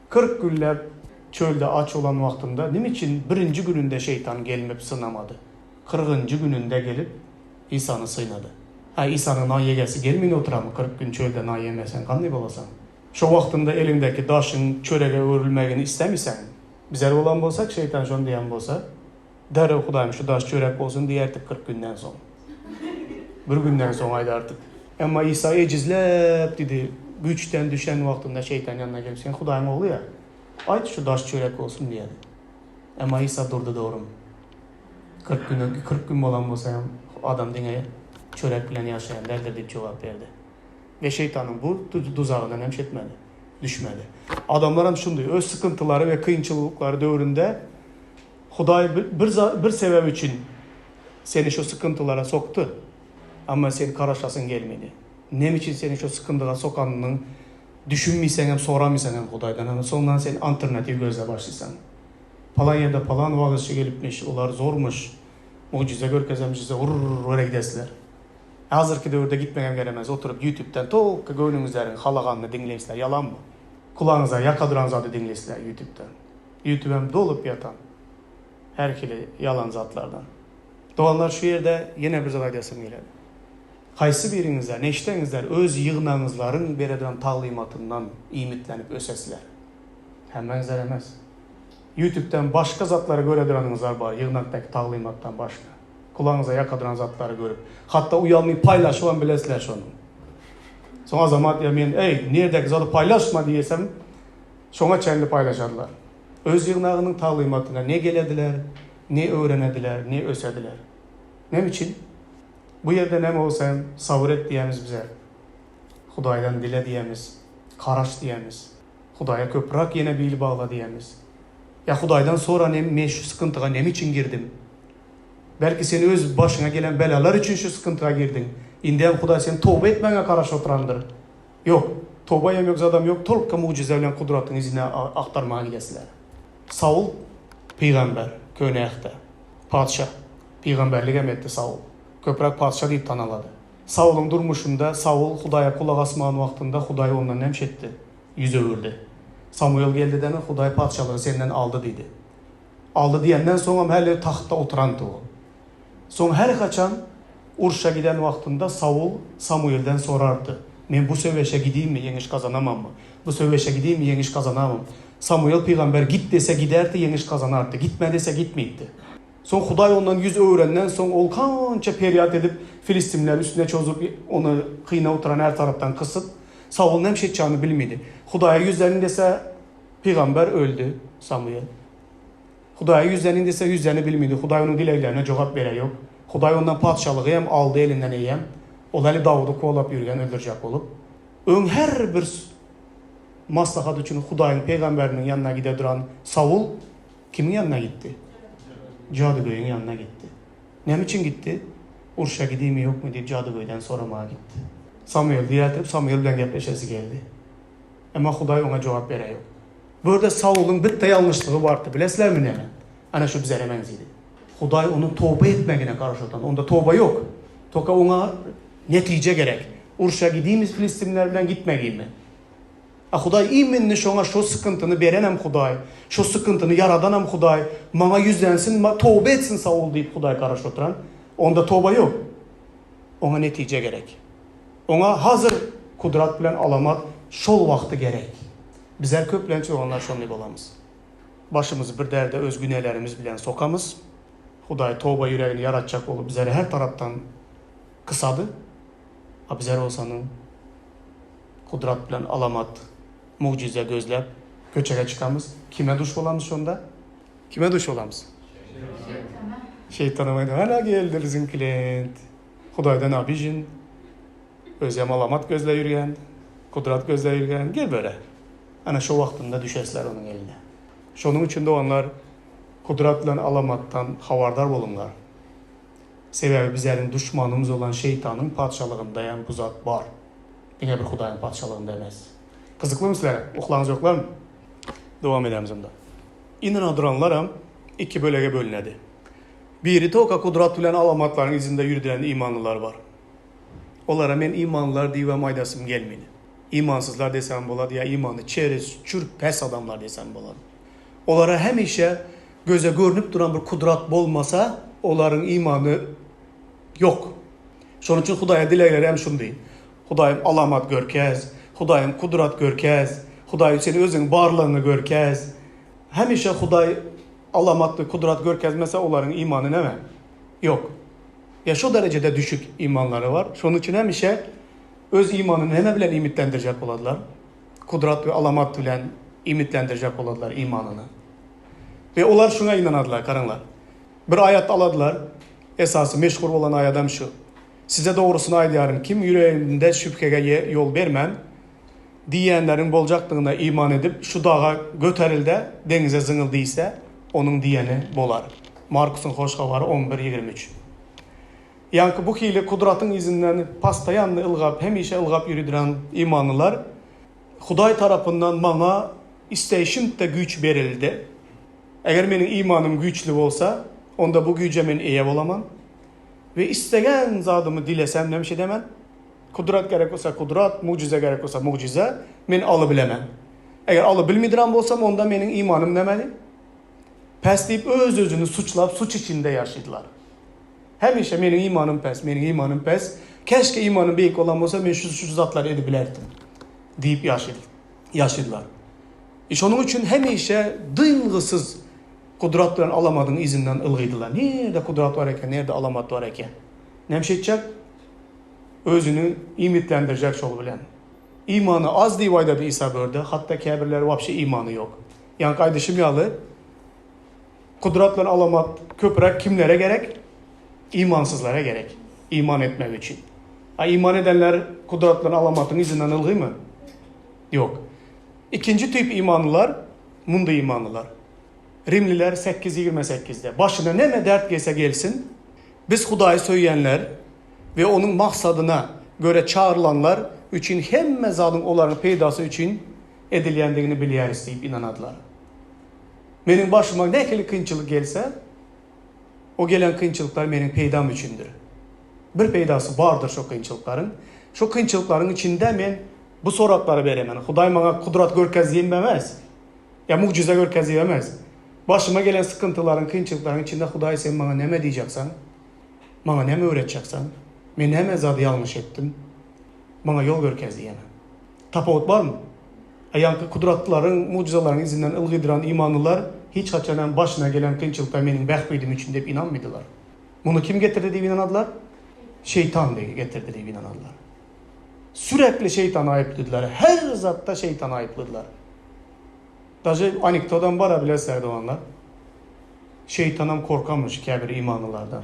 40 günläp çölde aç bolan wagtynda nime üçin birinji gününde şeýtan gelmip synamady? Kyrgynjy gününde gelip Isany synady. Hä, Isanyň nan ýegesi gelmeýin oturamy, 40 gün çölde nan ýemeseň gandy bolasaň? Şo wagtynda eliňdäki daşyň çörege öwrülmegini istämisäň? Bizler bolan bolsak, şeýtan şony diýen bolsa, derrew Hudaýym şu daş çörek bolsun diýerdik 40 günden soň. Bir günden soň aýdardyk. Emma Isa ejizläp diýdi, güýçden düşen wagtynda şeýtan ýanyna gelip, sen Hudaýyň ogly ýa, aýt şu daş çörek bolsun diýedi. Emma Isa durdy dogrym. 40 gün, 40 gün bolan bolsa hem adam diňe çörek bilen ýaşaýan däldir diýip jogap berdi. We şeýtanyň bu duzagyna näme etmedi? Düşmedi. Adamlar hem şundy, öz sykyntylary we kynçylyklary döwründe Hudaý bir, bir sebäp üçin seni şu sykyntylara sokdy. Amma sen garaşasyň gelmedi. Näme üçin seni şu sykyndyga sokanyny düşünmeýseň hem soramysaň hem Hudaýdan. Ama soňundan sen alternatiw gözläp başlaýsaň. Palan ýerde palan wagyzçy gelipmiş, olar zormuş. Mugjyza görkezemmiş size urr gidesiler. Häzirki döwürde gitmegem geremez, oturyp ýutubdan tolka göwnüňizdäriň halaganyny diňleýsizler, ýalanmy? Kulagyňyza ýaka duran zady diňleýsizler ýutubdan. Ýutubem dolup ýatan her hili ýalan zatlardan. Doganlar şu ýerde ýene bir zat aýdasym gelýär. Haýsy biriňizler, neçdeňizler öz ýygnagyňyzlaryň bereden taglymatyndan iýmitlenip ösesizler? Hemmäňizler emes. Ýutubdan başga zatlary göreduranyňyzlar bar, ýygnakdaky taglymatdan başga. Kulagyňyza ýaka duran zatlary görüp, hatda uýalmay paýlaşybam bilesizler şony. Soň azamat ýa men, eý, nirdäki zady paýlaşma diýesem, şoňa çenli paýlaşarlar. Öz ýygnagynyň taglymatyna ne gelediler, ne öwrenediler, ne ösediler. Näme üçin? Bu ýerde näme bolsa hem sabyr et diýýämiz bize. Hudaýdan dile diýýämiz, garaş diýýämiz. Hudaýa köpräk ýene bil bagla diýýämiz. Ýa Hudaýdan sora nem men şu sykyntyga neme üçin girdim? Belki sen öz başyňa gelen belalar üçin şu sykyntyga girdiň. Indi hem Hudaý seni toba etmäňe garaşyp oturandyr. Ýok, toba hem ýok, zadam ýok, tolka mugjyza bilen gudratyň yzyna agtarmaga gidesiler. Saul pygamber, Köne Ähtde. Patyşa. Pygamberlik hem etdi Saul. Köpräk patyşa diýip tanalady. Saulyň durmuşynda Saul Hudaýa gulak asmagan wagtynda Hudaý ondan näme etdi? Ýüz öwürdi. Samuel geldi-de, Hudaý patyşalygy senden aldy diýdi. Aldy diýenden soňam häli tagtda oturandy ol. Soň her haçan urşa giden wagtynda Saul Samuelden sorardy, Men bu söweşe gideyinmi, ýeňiş gazanamammy? Bu söweşe gideyinmi, ýeňiş gazanamam? Samuel pygamber git dese giderdi, ýeňiş gazanardy, gitme dese gitmeýdi. Soň Hudaý ondan ýüz öwrenden soň ol kança perýat edip, filistimler üstüne çozup, ony kynap oturan her tarapdan kysyp, Saul näme etjagini bilmedi. Hudaýa ýüzleniň dese, pygamber öldi, Samuel. Hudaýa ýüzleniň dese, ýüzleni bilmedi. Hudaý onuň dileglerine jogap bereýok. Hudaý ondan patyşalygy hem aldy elinden eýýäm. Ol häli Dawudy kowalap ýürgen öldürjek bolup. Öň her bir maslahat üçin Hudaýyň pygamberiniň ýanyna gide duran Saul kimiň ýanyna gitdi? Jadygöýüň ýanyna gitdi. Näme üçin gitdi? Urşa gideymi ýokmy diýip jadygöýden soramaga gitdi. Samuel diýertirip Samuel bilen gepleşesi geldi. Emma Hudaý oňa jogap bereýok. Bu ýerde Saulyň bitte ýalňyşlygy bardy, bilesizlermi näme? Ana şu bizere meňzidi. Hudaý onuň toba etmegine garaşypdy. Onda toba ýok. Toka oňa netije gerek. Urşa gideymi filistinler bilen gitmegeymi? A Hudaý iminni şoňa şo sykyntyny berenem Hudaý, şo sykyntyny ýaradanam Hudaý, maňa ýüzlensin, toba etsin Saul diýip Hudaý garaşyp oturan. Onda toba ýok. Oňa netije gerek. Oňa hazyr kudrat bilen alamat şol wagty gerek. Bizler köplenç oganlar şonday bolamyz. Başymyzy bir derde öz günelerimiz bilen sokamyz. Hudaý toba ýüregini ýaratjak bolup bizleri her tarapdan kysady. A bizler bolsanyň kudrat bilen alamat, mugjyza gözläp köçege çykamyz. Kime duş bolamyz şonda? Kime duş bolamyz? Şeýtana. Şeýtana. Ana geldi biziň klient. Hudaýdan abijin. Özem alamat gözläp ýürgen, kudrat gözläp ýürgen, gel böre. Ana şo wagtynda düşesler onuň eline. Şonuň üçin doganlar kudrat bilen alamatdan habardar boluňlar. Sebäbi bizäriň duşmanymyz bolan şeýtanyň patyşalygyndaýam bu zat bar. Diňe bir Hudaýyň patyşalygynda emes. Gyzyklymy sizlere? Uklaňyz ýoklarmy? Dowam edemiz onda. Ynana duranlaram iki bölege bölünedi. Biri toka kudrat bilen alamatlaryň yzynda ýürdüren imanlylar bar. Olara men imanlylar diýibem aýdasym gelmedi. Imansyzlar desem bolady ýa imany çeriz, çür pes adamlar desem bolady. Olara hemişe göze görnüp duran bir kudrat bolmasa, olaryň imany ýok. Şonuň üçin Hudaýa dilegleri hem şundy. Hudaýym alamat görkez, Hudaýym kudrat görkez, Hudaýym sen özüň barlygyňy görkez. Hemişe Hudaý alamat we kudrat görkezmese olaryň imany näme? Ýok. Ýa şo derejede düşük imanlary bar. Şonuň üçin hemişe öz imanyny näme bilen iýmitlendirjek boladylar? Kudrat we alamat bilen iýmitlendirjek boladylar imanyny. We olar şuňa ynanadylar, garaňlar. Bir aýat aladylar, esasy meşhur bolan aýadam şu. Size dogrusyny aýdýaryn, kim ýüreginde şübhege ýol bermän, diýýänleriň boljakdygyna iman edip, şu daga göteril-de, deňize zyňyl diýse, onuň diýeni bolar. Markusyň Hoş Habary on bir, 23. Ýaňky bu hili kudratyň yzyndan postoýanny ylgap, hemişe ylgap ýüridiran imanlylar, Hudaý tarapyndan maňa isleýşimde güýç berildi. Eger meniň imanym güýçli bolsa, onda bu güýje men eýe bolaman we islegen zadymy dilesem näme edemen? Kudrat gerek bolsa kudrat, mugjyza gerek bolsa mugjyza, men alybilemen. Eger alybilmidiran bolsam, onda meniň imanym nämeli? Pes diýip öz-özüni suçlap suç içinde ýaşaýdylar. Hemişe meniň imanym pes, meniň imanym pes. Keşke imanym beýik bolan bolsa men şu şu zatlary edip bilerdim diýip ýaşaýdylar. E şonuň üçin hemişe dyngysyz kudrat bilen alamadyň yzyndan ylgydylar. Nirde kudrat bar eken, nirde alamat bar eken. Näme etjek? Özüni iýmitlendirjek şol bilen. Imany az diýip aýdady Isa bu ýerde, hatda käbirleri wapşe imany ýok. Ýaňky aýdyşym ýaly, kudrat bilen alamat köpräk kimlere gerek? Imansyzlara gerek, iman etmek üçin. A iman edenler kudrat bilen alamatyň yzyndan ylgymy? Ýok. Ikinji tip imanlylar, mundy imanlylar. Rimliler 8 28-de, Başyna näme dert gelse gelsin, biz Hudaýy söýýänler we Onuň maksadyna göre çagyrylanlar üçin hemme zadyň olaryň peýdasy üçin edilýändigini bilýäris diýip ynanadylar. Meniň başyma nähili kynçylyk gelse, o gelen kynçylyklar meniň peýdam üçindir. Bir peýdasy bardyr şo kynçylyklaryň. Şo kynçylyklaryň içinde men bu soraglary beremen. Hudaý maňa kudrat görkez diýip emes. Ýa mugjyza görkez diýip emes. Başyma gelen sykyntylaryň, kynçylyklaryň içinde Hudaý sen maňa näme diýjeksen? Maňa näme öwretjeksen? Men näme zady ýalňyş etdim? Maňa ýol görkez diýemen. Tapawut barmy? A ýaňky gudratlaryň, mugjyzalaryň yzyndan ylgydyran imanlylar hiç haçan hem başyna gelen kynçylyklar meniň bähbidim üçin diýip ynanmydylar. Muny kim getirdi diýip ynanadylar? Şeýtan getirdi diýip ynanadylar. Sürekli şeýtany aýyplydylar. Her zatda şeýtany aýyplydylar. Daže anekdodam bar-a bilersiler doganlar. Şeýtanam korkamyş käbir imanlylardan.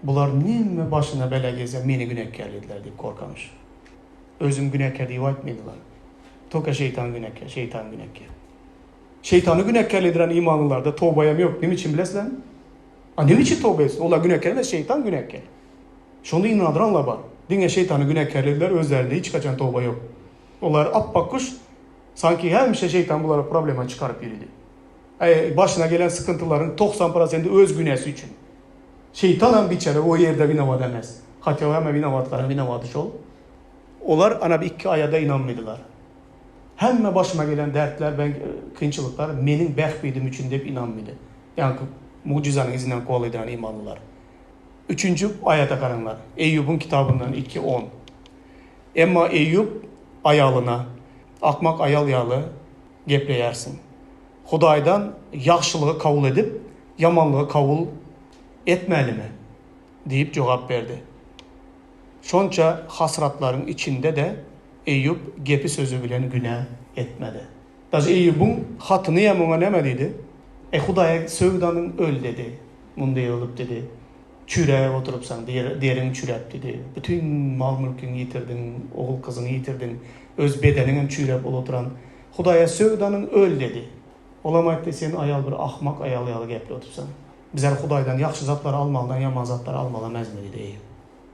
Bular neme başyna bela gelse meni günäkärlediler diýip korkamyş. Özüm günäkär diýip aýtmaýdylar. Toka şeýtan günäkär, şeýtan günäkär. Şeýtany günäkärlediren imanlylarda tobaýam ýok. Neme üçin bilesilermi? A neme üçin toba etsin? Olar günäkär emes, şeýtan günäkär. Şonda ynandyranlar bar. Diňe şeýtany günäkärlediler, özlerinde hiç haçan toba ýok. Olar appak guş, sanki hemişe şeýtan bulara problema çykaryp ýöridi. Äý, başyna gelen sykyntylaryň 90 prosendi öz günäsi üçin. Şeýtanam biçäre o ýerde winowat emes. Hatýa hemme winowatlaryň winowady şol. Olar ana bir iki aýada ynanmydylar. Hemme başyma gelen dertler ben kynçylyklar meniň bähbidim üçin diýip ynanmydy. Ýaňky mugjyzanyň yzyndan kowalaýdyran imanlylar. Üçünji aýata garaňlar. Eýýubyň kitabyndan iki, on. Emma Eýýup aýalyna, Akmak aýal ýaly gepleýärsiň. Hudaýdan ýagşylygy kabul edip, ýamanlygy kabul etmälimi? diýip jogap berdi. Şonça hasratlaryň içinde-de Eýýup gepi-sözi bilen günä etmedi. Daže Eýýubyň hatyny hem oňa näme diýdi? Eý, Hudaýa söwdanyň öl dedi. Munday bolup dedi. Çüräp oturypsaň, deriň çüräp dedi. Bütin mal-mülküňi ýitirdiň, ogul-gyzyňy ýitirdiň, öz bedeniň hem çüräp bolup oturan. Hudaýa söwdanyň öl dedi. Olam aýtdy, sen aýal bir ahmak aýal ýaly gepläp oturypsaň. Bizler Hudaýdan ýagşy zatlary almalydan ýaman zatlary almaly emesmi diýdi Eýýup.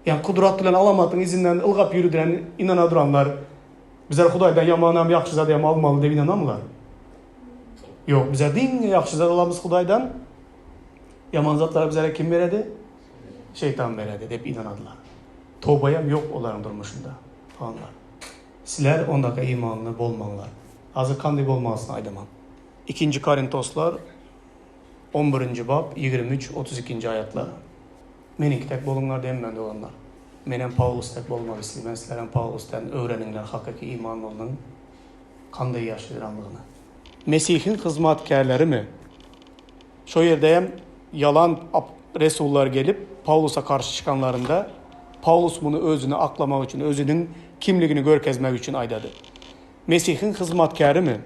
Ýagny gudrat bilen alamatyň yzyndan ylgap ýürüdiren ynana duranlar bizler Hudaýdan ýamanam ýagşy zady hem almaly diýip ynanamylar? Ýok, bizler diňe ýagşy zat alamyz Hudaýdan. Ýaman zatlary bizlere kim beredi? Şeýtan beredi diýip ynanadylar. Toba hem ýok olaryň durmuşynda. Doganlar. Sizler ondaka imanly bolmaňlar. Hazir kanday bolmalysyny aýdaman. Ikinji Korintoslar On birinji bap, 23, 32-nji aýatlar. Meniňki dek boluňlar diýemän doganlar. Menem Pawlus dek bolmak isleýän, sizlerem Pawlusdan öwreniňler hakyky imanlynyň kanday ýaşaýranlygyny. Mesihiň hyzmatkärlerimi? Şo ýerde hem ýalan resullar gelip Pawlusa garşy çykanlarynda, Pawlus muny özüni aklamak üçin, özüniň kimligini görkezmek üçin aýdady. Mesihiň hyzmatkärimi?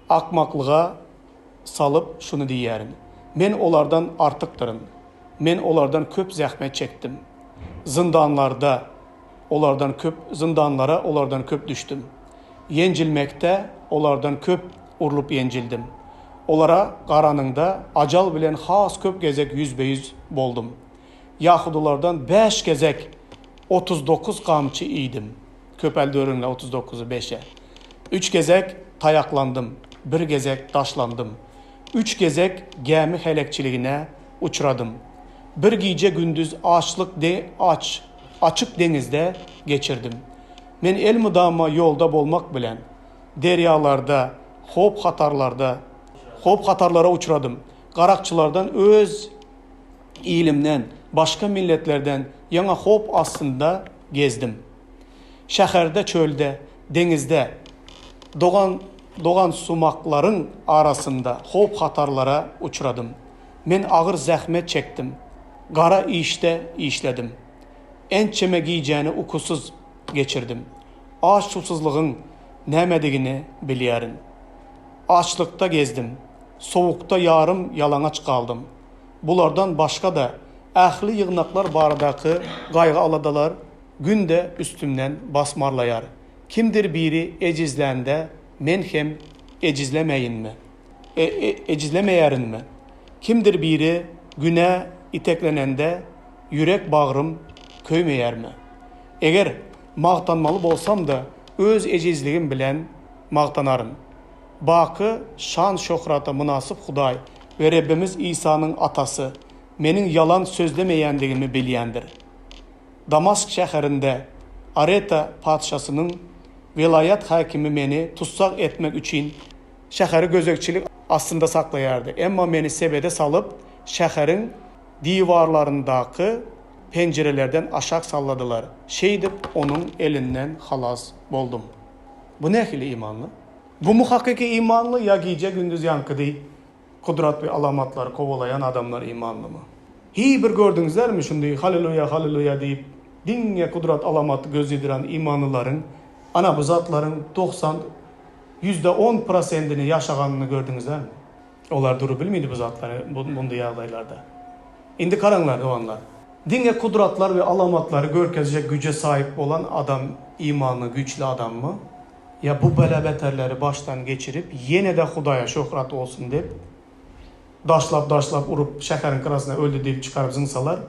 Akmaklyga salyp şuny diýýärin, Men olardan artykdyryn. Men olardan köp zähmet çekdim. Zyndanlarda olardan köp zyndanlara olardan köp düşdüm. Ýenjilmekde olardan köp urlup ýenjildim. Olara garanyňda ajal bilen has köp gezek ýüzbe-ýüz boldum. Ýahudylardan bäş gezek 39 gamçy iýdim. Köpeldöriňle 39-y beşe. Üç gezek taýaklandym, bir gezek daşlandym. Üç gezek gämi heläkçiligine uçradym. Bir gije-gündiz açlyk de aç açyk deňizde geçirdim. Men elmydama ýolda bolmak bilen, derýalarda, howp-hatarlarda howp-hatarlara uçradym. Garakçylardan öz ilimden, başga milletlerden ýaňa howp astynda gezdim. Şäherde, çölde, deňizde, dogan dogansumaklaryň arasynda howp-hatarlara uçradym. Men agyr zähmet çekdim, gara işde işledim. Ençeme gijäni ukusyz geçirdim. Aç-suwsuzlygyň nämedigini bilýärin. Açlykda gezdim, sowukda ýarym ýalaňaç galdym. Bulardan başga-da, ähli ýygnaklar baradaky gaýgy-aladalar günde üstümden basmarlaýar. Kimdir biri ejizlände, men hem ejizlemäýinmi? Ejizlemeýärinmi? Kimdir biri günä iteklenende, ýürek-bagrym köýmeýärmi? Eger magtanmaly bolsam-da, öz ejizligim bilen magtanaryn. Baky şan-şöhrata mynasyp Hudaý we Rebbimiz Isanyň Atasy meniň ýalan sözlemeýändigimi bilýändir. Damask şäherinde Areta patyşasynyň welaýat häkimi meni tussag etmek üçin şäheri gözegçilik astynda saklaýardy. Emma meni sebede salyp, şäheriň diwarlaryndaky penjirelerden aşak salladylar. Şeýdip, onuň elinden halas boldum. Bu nähili imanly? Bumy hakyky imanly ýa gije-gündiz ýaňky deý kudrat we alamatlary kowalaýan adamlar imanlymy? Hiý bir gördüňizlermi şundy haleluýa haleluýa diýip diňe kudrat alamaty gözlediren imanlylaryň ana bu zatlaryň 90 10% prosendini ýaşaganyny gördüňizlermi? Olar durup bilmedi bu zatlary bundy ýagdaýlarda. Indi garaňlar doganlar. Diňe kudratlar we alamatlary görkezjek güje saýyp bolan adam imanly güçli adammy? Ýa bu bela-beterleri başdan geçirip ýene-de Hudaýa şöhrat bolsun dep daşlap daşlap urup şäheriň gyrasyna öldi diýip çykaryp zyňsalar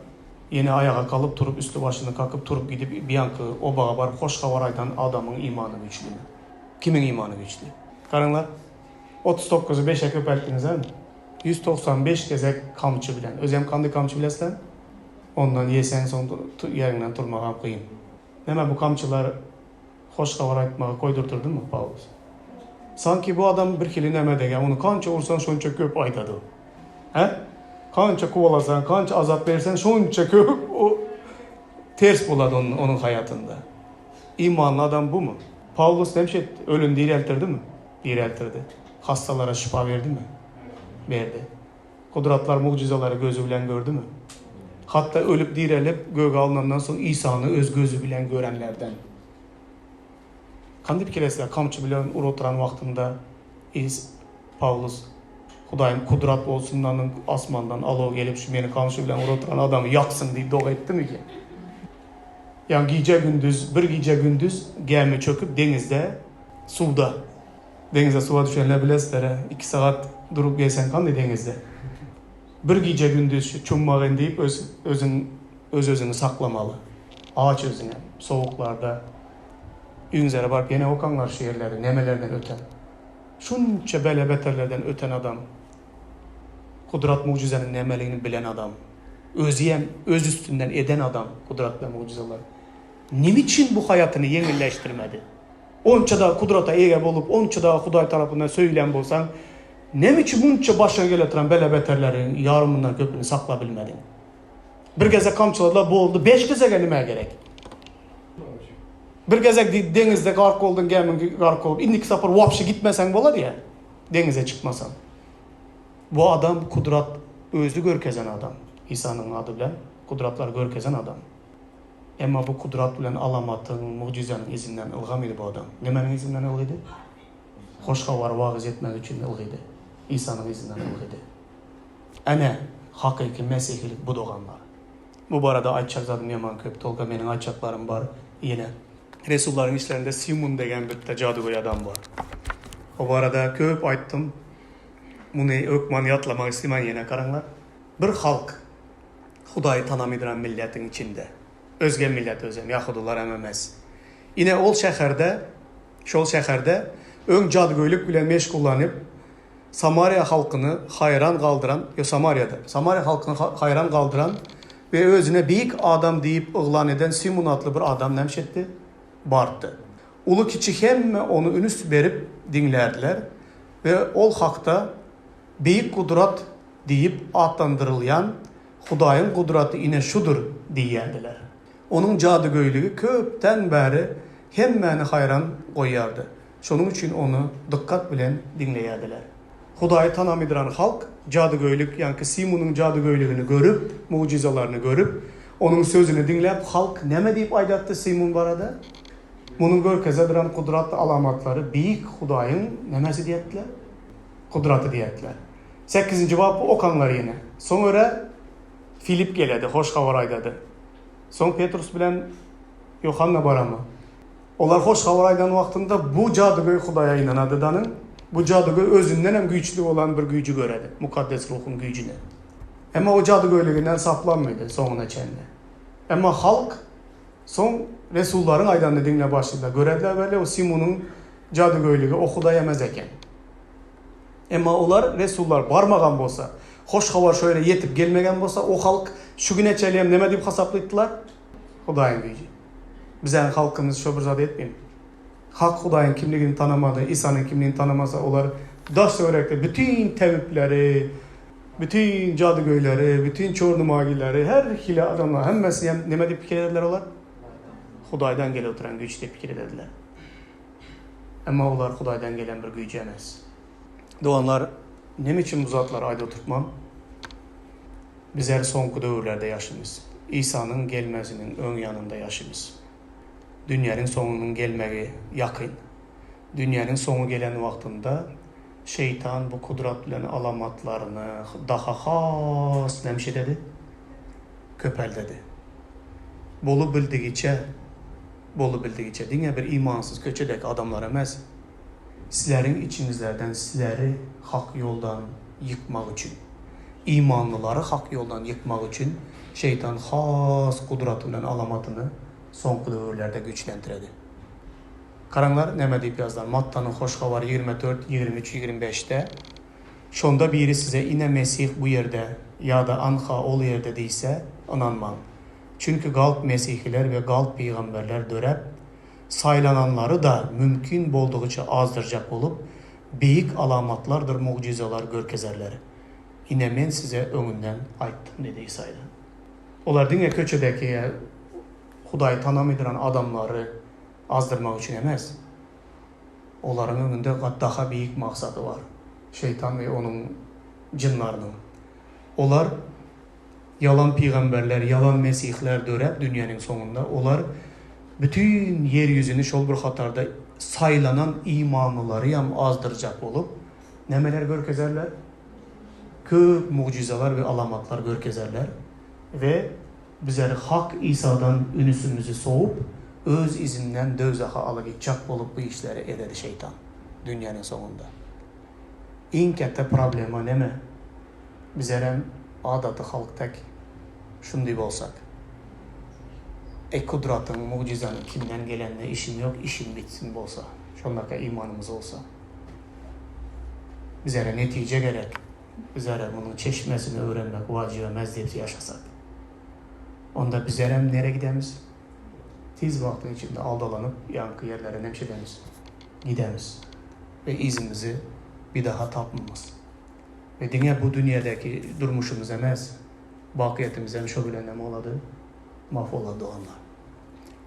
ýene aýaga galyp turup üsti başyny kakyp turup gidip biýanky obaga baryp hoş habar aýdan adamyň imany güçlimi? Kimiň imany güçli? Garaňlar. 39-y beşe köpeltdiňizem, 195 gezek kamçy bilen. Özem kandy kamçy bilesizler? Ondan ýeseň soň ýeriňden turmagam kyn. Näme bu kamçylar hoş habar aýtmagy koýdurtyrdymy Pawlus? Sanki bu adam birhili näme degýär, ony kança ursaň şonça köp aýdady. Hä? Kança kowalasaň, kança azap berseň şonça köp o ters bolady onuň haýatynda. Imanly adam bumy? Pawlus näme etdi? Ölüni direltirdimi? Direltirdi. Hassalara şypa berdimi? Berdi. Gudratlar, mugjyzalary gözi bilen gördümi? Hatda ölüp direlip, göge alnandan soň Isany öz gözi bilen görenlerden. Kandy pikir etsek, kamçy bilen urup oturan wagtynda Is Pawlus, Hudaýym kudrat bolsun, asmandan alow gelip şu meni kamçy bilen urup oturan adamy ýaksyn diýip doga etdimikä? Ýa gije-gündiz, bir gije-gündiz gämi çöküp deňizde, suwda. Deňize suwa düşenler bilesizler-ä, iki sagat durup gelseň kandy deňizde. Bir gije-gündiz şu çummagyn diýip öz özüň öz-özüňi saklamaly. Aç özüňem, sowuklarda. Üýňüzere baryp ýene okaňlar şu ýerleri, nemelerden öten. Şunça bela-beterlerden öten adam. Gudrat mugjyzanyň nämeligini bilen adam. Özüem öz üstünden eden adam gudrat we mugjyzalar. Neme üçin bu haýatyny ýeňilleşdirmedi? Onça-da gudrata eýe bolup, onça-da Hudaý tarapyndan söýülen bolsaň, neme üçin munça başyňa gelip duran bela-beterleriň ýarymyndan köpüni saklabilmediň? Bir gezek kamçyladylar, boldy, beş gezege nämä gerek? Bir gezek deňizde gark bolduň, gämiň gark bolup, indiki sapar wapşe gitmeseň bolar ýa, deňize çykmasaň. Bu adam kudrat özi görkezen adam. Isanyň ady bilen kudratlar görkezen adam. Emma bu kudrat bilen alamatyň, mugjyzanyň yzyndan ylgamydy bu adam. Nämäniň yzyndan ylgydy? Hoş Habary wagyz etmek üçin ylgydy. Isanyň yzyndan ylgydy. Ene, hakyky mesihilik bu doganlar. Bu barada aýtjak zadym ýaman köp, tolka meniň aýtjaklarym bar ýene. Resullaryň işlerinde Simun degen bitte jadygöý adam bar. O barada köp aýtdym. Muny hökman ýatlamak isleýän ýene garaňlar. Bir halk Hudaýy tanamydyran milletiň içinde. Özge millet özem, ýahudylar hem emes. Ine ol şäherde, şol şäherde öň jadygöýlük bilen meşgullanyp, Samariýa halkyny haýran galdyran, ýok Samariýada, Samariýa halkyny haýran galdyran we özüne beýik adam diýip yglan eden Simun atly bir adam näme etdi? Bardy. Uly-kiçi hemme ony ünüs berip diňlärdiler we ol hakda Beýik gudrat diýip atlandyrylýan Hudaýyň gudraty ine şudur diýýärdiler. Onuň jadygöýligi köpden bäri hemmäni haýran goýýardy. Şonuň üçin ony dykgat bilen diňleýärdiler. Hudaýy tanamydyran halk jadygöýlük, ýaňky Simunyň jadygöýlügini görüp, mugjyzalaryny görüp, onuň sözüni diňläp, halk näme diýip aýdatdy Simun barada? Munuň görkeze duran gudratly alamatlary beýik Hudaýyň nämesi diýetdiler? Gudraty diýetdiler. Sekizinji bapy okaňlar ýene. Soň örä Filip geledi, hoş habar aýdady. Soň Petrus bilen Ýohanna baramy? Olar hoş habar aýdan wagtynda bu jadygöý Hudaýa ynanady danyň, bu jadygöý özündenem güýçli bolan bir güýji göredi, Mukaddes Ruhuň güýjüni. Emma o jadygöýliginden saplanmady soňuna çenli. Emma halk soň resullaryň aýdanyny diňläp başladylar. Görediler weli o Simunyň jadygöýligi o Hudaý emez eken. Emma olar resullar barmagan bolsa, hoş habar şo ýere ýetip gelmegen bolsa, o halk şu güne çenli hem näme diýip hasaplytdylar? Hudaýyň güýji. Bizäň halkymyz şo bir zat etmeýär. Hak Hudaýyň kimligini tanamady, Isanyň kimligini tanamasa, olar daş-töwerekde bütin tebipleri, bütin jadygöýleri, bütin çorny magileri, her hili adamlar, hemmesini hem näme diýip pikir ederdiler olar? Hudaýdan gelip oturan güýç diýip pikir ederdiler. Emma olar Hudaýdan gelen bir güýç emes. Doganlar, neme üçin bu zatlary aýdyp oturtmam? Bizler soňky döwürlerde ýaşymyz. Isanyň gelmeziniň öň ýanynda ýaşymyz. Dünýäniň soňunyň gelmegi ýakyn. Dünýäniň soňy gelen wagtynda şeýtan bu kudrat bilen alamatlaryny daha has nämiş ededi? Köpeldedi. Bolubildigiçe, bolubildigiçe diňe bir imansyz köçedäki adamlar emes, sizleriň içiňizlerden sizleri hak ýoldan ýykmak üçin, imanlylary hak ýoldan ýykmak üçin şeýtan has gudraty bilen alamatyny soňky döwürlerde güýçlentiredi. Garaňlar, näme diýip ýazdylar, Mattanyň Hoş Habary 24, 23, 25-de, Şonda biri size, Ine, Mesih bu ýerde ýa-da Anha, ol ýerde diýse, ynanmaň. Çünki galp mesihiler we galp pygamberler döräp, saýlananlary-da mümkin boldugyça azdyrjak bolup, beýik alamatlardyr mugjyzalar görkezerler. Ine, men size öňünden aýtdym diýdi Isa-da. Olar diňe köçedäki ýa Hudaýy tanamydyran adamlary azdyrmak üçin emes. Olaryň öňünde daha beýik maksady bar. Şeýtan we onuň jynlarynyň. Olar ýalan pygamberler, ýalan mesihler döräp dünýäniň soňunda olar bütin ýer ýüzüni şol bir hatarda saýlanan imanlylaryam azdyrjak bolup nämeler görkezerler? Köp mugjyzalar we alamatlar görkezerler we Bizleri hak Isadan ünüsimizi sowup, öz izinden döwzaha alyp gitjek bolup bu işleri ededi şeýtan. Dünýäniň soňunda. Iň kätde problema neme? Bizerem adaty halk dek şundy bolsak. E kudratyň, mugjyzanyň kimden gelenine işim ýok, işim bitsin bolsa. Şondaka imanymyz bolsa. Bizere netije gerek. Bizere munuň çeşmesini öwrenmek wajyp emez diýip ýaşasak. Onda bizerem nere gidemiz? Tiz wagtyň içinde aldalanyp ýaňky ýerlere nemşe edemiz? Gidemiz we yzymyzy bir daha tapmamyz. We diňe bu dünýädäki durmuşymyz emez, bakyýetimizem şo bilen neme bolady? Mahw bolady doganlar.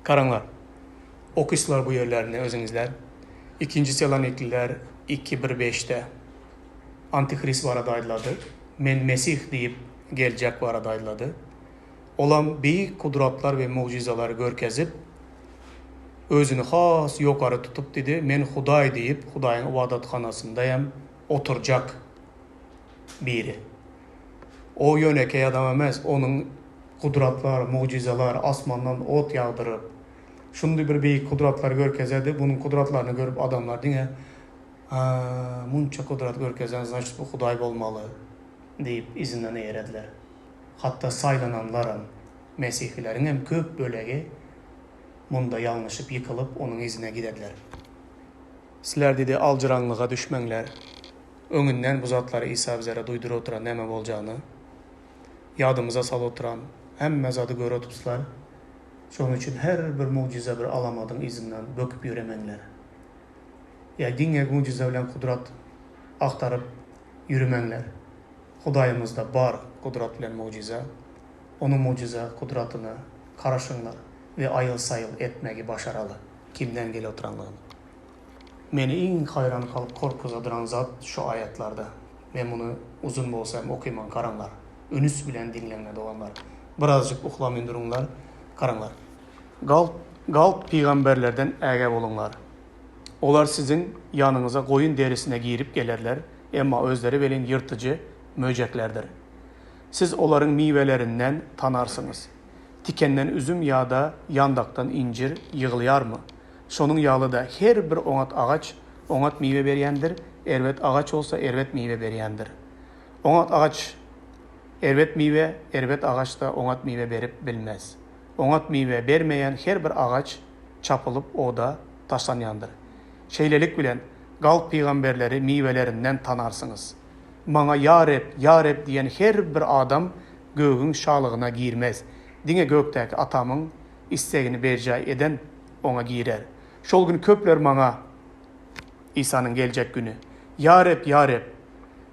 Garaňlar, okyslar bu ýerlerini özüňizler. Ikinji Selanikliler iki bir beşde. Antihrist barada aýdylady. Men Mesih diýip geljek barada aýdylady. Olam beýik gudratlar we mugjyzalar görkezip, özüni has ýokary tutup diýdi, Men Hudaý diýip, Hudaýyň ybadathanasynda hem oturjak biri. O ýönekeý adam emes, onuň gudratlar, mugjyzalar, asmandan ot ýagdyryp, şundy bir beýik gudratlar görkezedi, bunuň gudratlaryny görüp adamlar diňe A, munça gudrat görkezen, znaçit bu Hudaý bolmaly, diýip, yzyndan eýerediler. Hatda saýlananlaram, mesihileriňem köp bölegi munda ýalňyşyp ýykylyp, onuň yzyna gidediler. Sizler, diýdi, aljyraňlyga düşmäňler. Öňünden bu zatlary Isa bizlere duýduryp oturan näme boljagyny ýadymyza salyp oturan, hemme zady görüp otupslar. Şonuň üçin her bir mugjyza bir alamadyň yzyndan böküp ýöremäňler. Ýa diňe mugjyza bilen gudrat agtaryp ýürümäňler. Hudaýymyzda bar gudrat bilen mugjyza. Onuň mugjyza gudratyna garaşyňlar we aýyl-saýyl etmegi başaraly, kimden gelip oturanlygyny. Meni iň haýran galyp gorkuzadyran zat şu aýatlarda. Men muny uzyn bolsa hem okyman garaňlar. Ünüs bilen diňleňler doganlar. Birazjyk uklamyn duruňlar, garaňlar. Galp, galp pygamberlerden ägä boluňlar. Olar siziň ýanyňyza goýun derisine girip gelerler, emma özleri welin ýyrtyjy möjeklerdir. Siz olaryň miwelerinden tanarsyňyz. Tikenden üzüm ýa-da ýandakdan injir ýygylýarmy? Şonuň ýaly-da, her bir oňat agaç oňat miwe berýändir, erbet agaç bolsa erbet miwe berýändir. Oňat agaç erbet miwe, erbet agaç-da oňat miwe berip bilmez. Oňat miwe bermeýän her bir agaç çapylyp oda taşlanýandyr. Şeýlelik bilen, galp pygamberleri miwelerinden tanarsyňyz. Maňa Ýa Reb, ýa Reb diýen her bir adam gögüň şalygyna girmez. Diňe gökdäki Atamyň islegini berjaý eden oňa girer. Şol gün köpler maňa, Isanyň geljek güni, Ýa Reb, ýa Reb,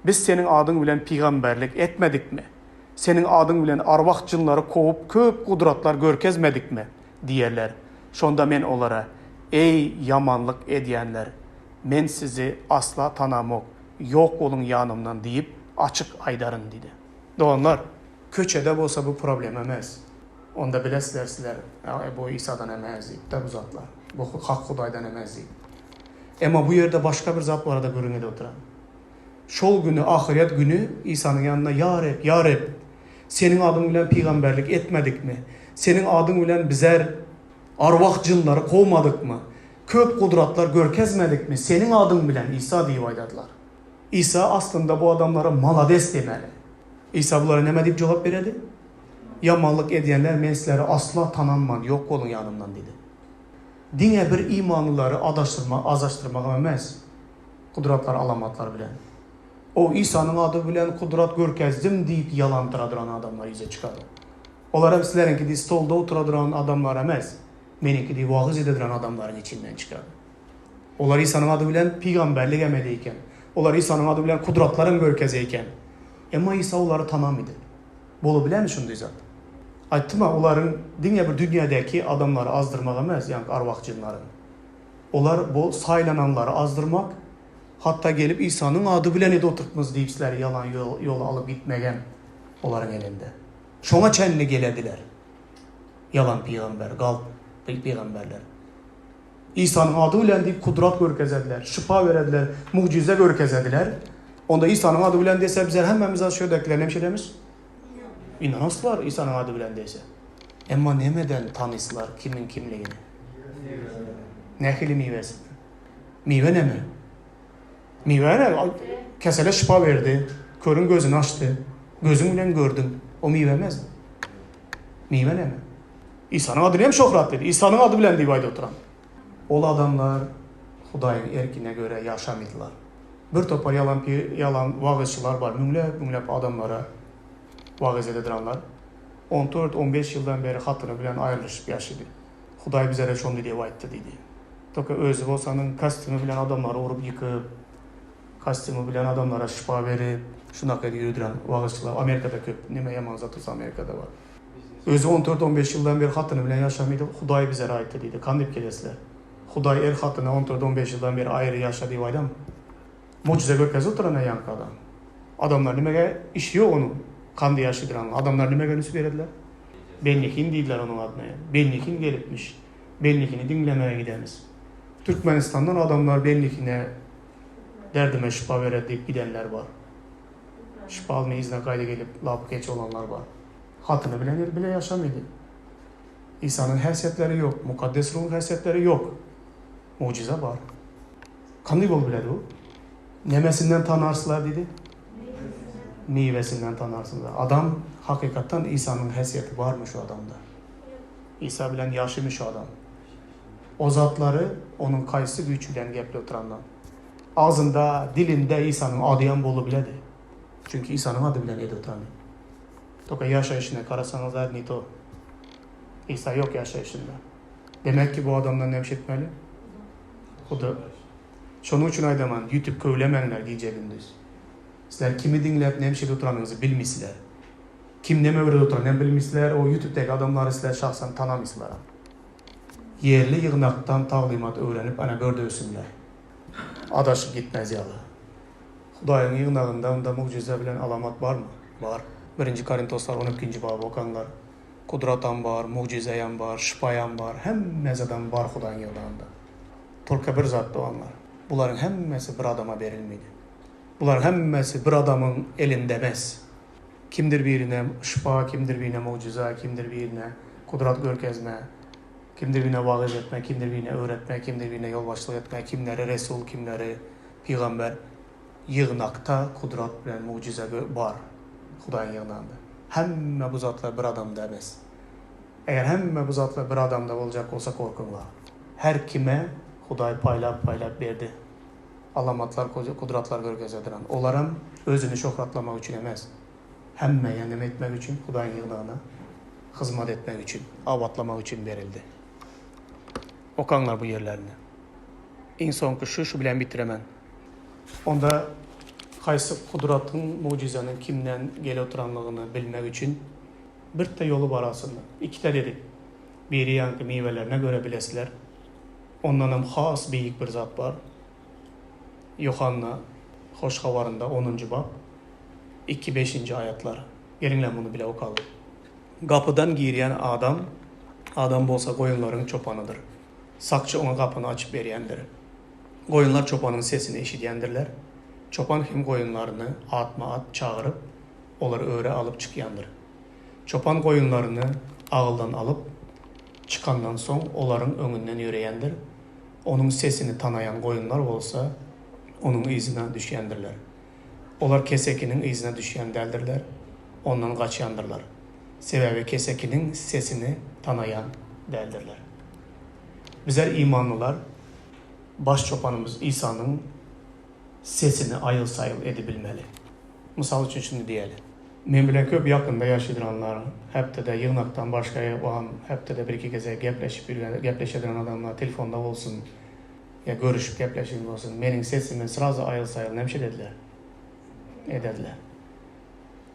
biz Seniň adyň bilen pygamberlik etmedikmi? Seniň adyň bilen arwah-jynlary kowup, köp gudratlar görkezmedikmi? diýerler. Şonda men olara, Eý, ýamanlyk edýänler! Men sizi asla tanamok, ýok boluň ýanymdan diýip, açyk aýdaryn diýdi. Doganlar, köçede bolsa bu problem emes. Onda bilesizler sizler, bu Isadan emes diýip-de bu zatlar. Bu hak Hudaýdan emes diýip. Emma bu ýerde başga bir zat barada gürrüň edip oturan. Şol güni, ahyret güni Isanyň ýanyna, Ýa Reb, ýa Reb, Seniň adyň bilen pygamberlik etmedikmi? Seniň adyň bilen bizler arwah-jynlary kowmadykmy? Köp gudratlar görkezmedikmi Seniň adyň bilen, Isa diýip aýdadylar. Isa aslynda bu adamlara malades demeli. Isa bulara näme diýip jogap beredi? Ýamanlyk edýänler men sizleri asla tananman, ýok boluň ýanymdan diýdi. Diňe bir imanlylary adaşdyrma, azaşdyrmagam emes, gudratlar, alamatlar bilen. O Isanyň ady bilen gudrat görkezdim diýip ýalandyra duran adamlar ýüze çykady. Olar hem sizleriňki deý stolda otura duran adamlar emes, meniňki deý wagyz ede duran adamlaryň içinden çykady. Olar Isanyň ady bilen pygamberlik hem ede eken. Olar Isanyň ady bilen gudratlar hem görkeze eken. Emma Isa olary tanamydy. Bolubilermi şunday zat? Aýtdym-a, olaryň diňe bir dünýädäki adamlary azdyrmak emes, ýaňky arwah-jynlaryň. Olar bu saýlananlary azdyrmak, hatda gelip Isanyň ady bilen ede oturtmyz diýip sizleri ýalan ýola alyp gitmegem olaryň elinde. Şoňa çenli gelediler. Ýalan pygamber, galp pygamberler. Isanyň ady bilen diýip kudrat görkezediler, şypa berediler, mugjyza görkezediler. Onda Isanyň ady bilen dese bizler hemmämiz şu ýerdäkiler näme edemiz? Ynanaslar Isanyň ady bilen dese. Emma nemeden tanyslar kimiň kimligini? Nähili miwesinden? Miwe näme? Miwe ne? Kesele şypa berdi, körüň gözüni açdy. Gözüň bilen gördüň. O miwe emesmi? Miwe näme? Isanyň adyny hem şöhrat diýdi. Isanyň ady bilen diýip aýdyp oturan. Ol adamlar Hudaýyň erkine görä ýaşamydylar. Bir topar ýalan ýalan wagyzçylar bar, müňläp müňläp adamlara wagyz ededuranlar. On dört, on beş ýyldan beri hatyny bilen aýrylyşyp ýaşydy. Hudaý bizere şondy diýip aýtdy diýdi. Toka özi bolsanyň kostýumy bilen adamlary urup ýykyp, kostýumy bilen adamlara şypa berip, şunaka edip ýördüren wagyzçylar Amerikada köp. Neme ýaman zat bolsa Amerikada bar. Özi on dört-on beş ýyldan beri hatyny bilen ýaşamydy, Hudaý bizere aýtdy diýdi. Kandip gelesizler? Hudaý er hatyna on dört-on beş ýyldan beri aýry ýaşa diýip aýdamy? Mujize görkezip oturan-a ýaňky adam. Adamlar nimege işi ýok onuň kandy ýaşadyran. Adamlar nimege üns berediler? Bennihin diýdiler onuň adyna. Bennihin gelipmiş. Bennihini diňlemäge gidemiz. Türkmenistandan adamlar Bennihine derdime şypa berer diýip gidenler bar. Şypa almay yzyna gaýda gelip lapykeç bolanlar bar. Hatyny bilen el bile ýaşamydy. Isanyň häsiýetleri ýok, Mukaddes Ruhuň häsiýetleri ýok. Mugjyza bar. Kandy bolup biler bu? Nemesinden tanarsylar diýdi? Miwesinden tanarsyňlar. Adam hakykatdan Isanyň häsiýeti barmy şu adamda? Isa bilen ýaşymy şu adam? O zatlary onuň kaýsy güýç bilen gepli oturandan? Agzynda, dilinde Isanyň adyam bolubiledi. Çünki Isanyň ady bilen edip oturany. Toka ýaşaýşyna garasaňyzlar ne to. Isa ýok ýaşaýşynda. Demek ki bu adamdan näme etmeli? Huda. Şonuň üçin aýdaman, ýütüp köwlemäňler gije-gündiz. Sizler kimi diňläp näme edip oturanyňyzy bilmisizler. Kim näme öwredip oturanyny hem bilmisizler, o ýutubdäki adamlary sizler şahsan tanamysyzlaram. Ýerli ýygnakdan taglymat öwrenip ana börde ösüňler. Adaşyp gitmez ýaly. Hudaýyň ýygnagynda onda mugjyza bilen alamat barmy? Bar. Birinji Korintoslar on ikinji baby okaňlar. Kudratam bar, mugjyzaýam bar, şypaýam bar, hemme zadam bar Hudaýyň ýygnagynda. Tolka bir zat doganlar, bularyň hemmesi bir adama berilmedi. Bularyň hemmesi bir adamyň elinde emes. Kimdir birine şypa, kimdir birine mugjyza, kimdir birine kudrat görkezme, kimdir birine wagyz etme, kimdir birine öwretme, kimdir birine ýolbaşçylyk etme, kimleri resul, kimleri pygamber. Ýygnakda kudrat bilen mugjyza bar Hudaýyň ýygnagynda. Hemme bu zatlar bir adamda emes. Eger hemme bu zatlar bir adamda boljak bolsa korkuňlar. Her kime Hudaý paýlap-paýlap berdi. Alamatlar, kudratlar görkezediran. Olaram özüni şöhratlamak üçin emes. Hemmäge neme etmek üçin? Hudaýyň ýygnagyna hyzmat etmek üçin, abatlamak üçin berildi. Okaňlar bu ýerlerini. Iň soňky şu, şu bilen bitiremen. Onda haýsy kudratyň, mugjyzanyň kimden gelip oturanlygyny bilmek üçin birte ýoly bar aslynda. Ikite dedik. Biri ýaňky miwelerine göre bilesiler. Ondanam has beýik bir zat bar. Ýohanna Hoş Habarynda onunjy bap, iki, beşinji aýatlar. Geliňler muny bile okalyň. Gapydan girýän adam, adam bolsa goýunlaryň çopanydyr. Sakçy oňa gapyny açyp berýändir. Goýunlar çopanyň sesini eşidýändirler. Çopan hem goýunlaryny atma-at çagyryp, olary öre alyp çykýandyr. Çopan goýunlaryny agyldan alyp çykandan soň olaryň öňünden ýöreýändir, onuň sesini tanaýan goýunlar bolsa onuň yzyna düşýändirler. Olar kesekiniň yzyna düşýän däldirler, ondan gaçýandyrlar. Sebäbi kesekiniň sesini tanaýan däldirler. Bizler imanlylar Baş çopanymyz Isanyň sesini aýyl-saýyl edibilmeli. Mysal üçin şuny diýeli. Men bilen köp ýakynda ýaşaýdyranlar, hepdede ýygnakdan başga wagam hepdede bir-iki gezek gepleşip ýürgen, gepleşediren adamlar telefonda bolsun ýa görüşip gepleşen bolsun, meniň sesimi srazu aýyl-saýyl nemşe dediler? Ederdiler.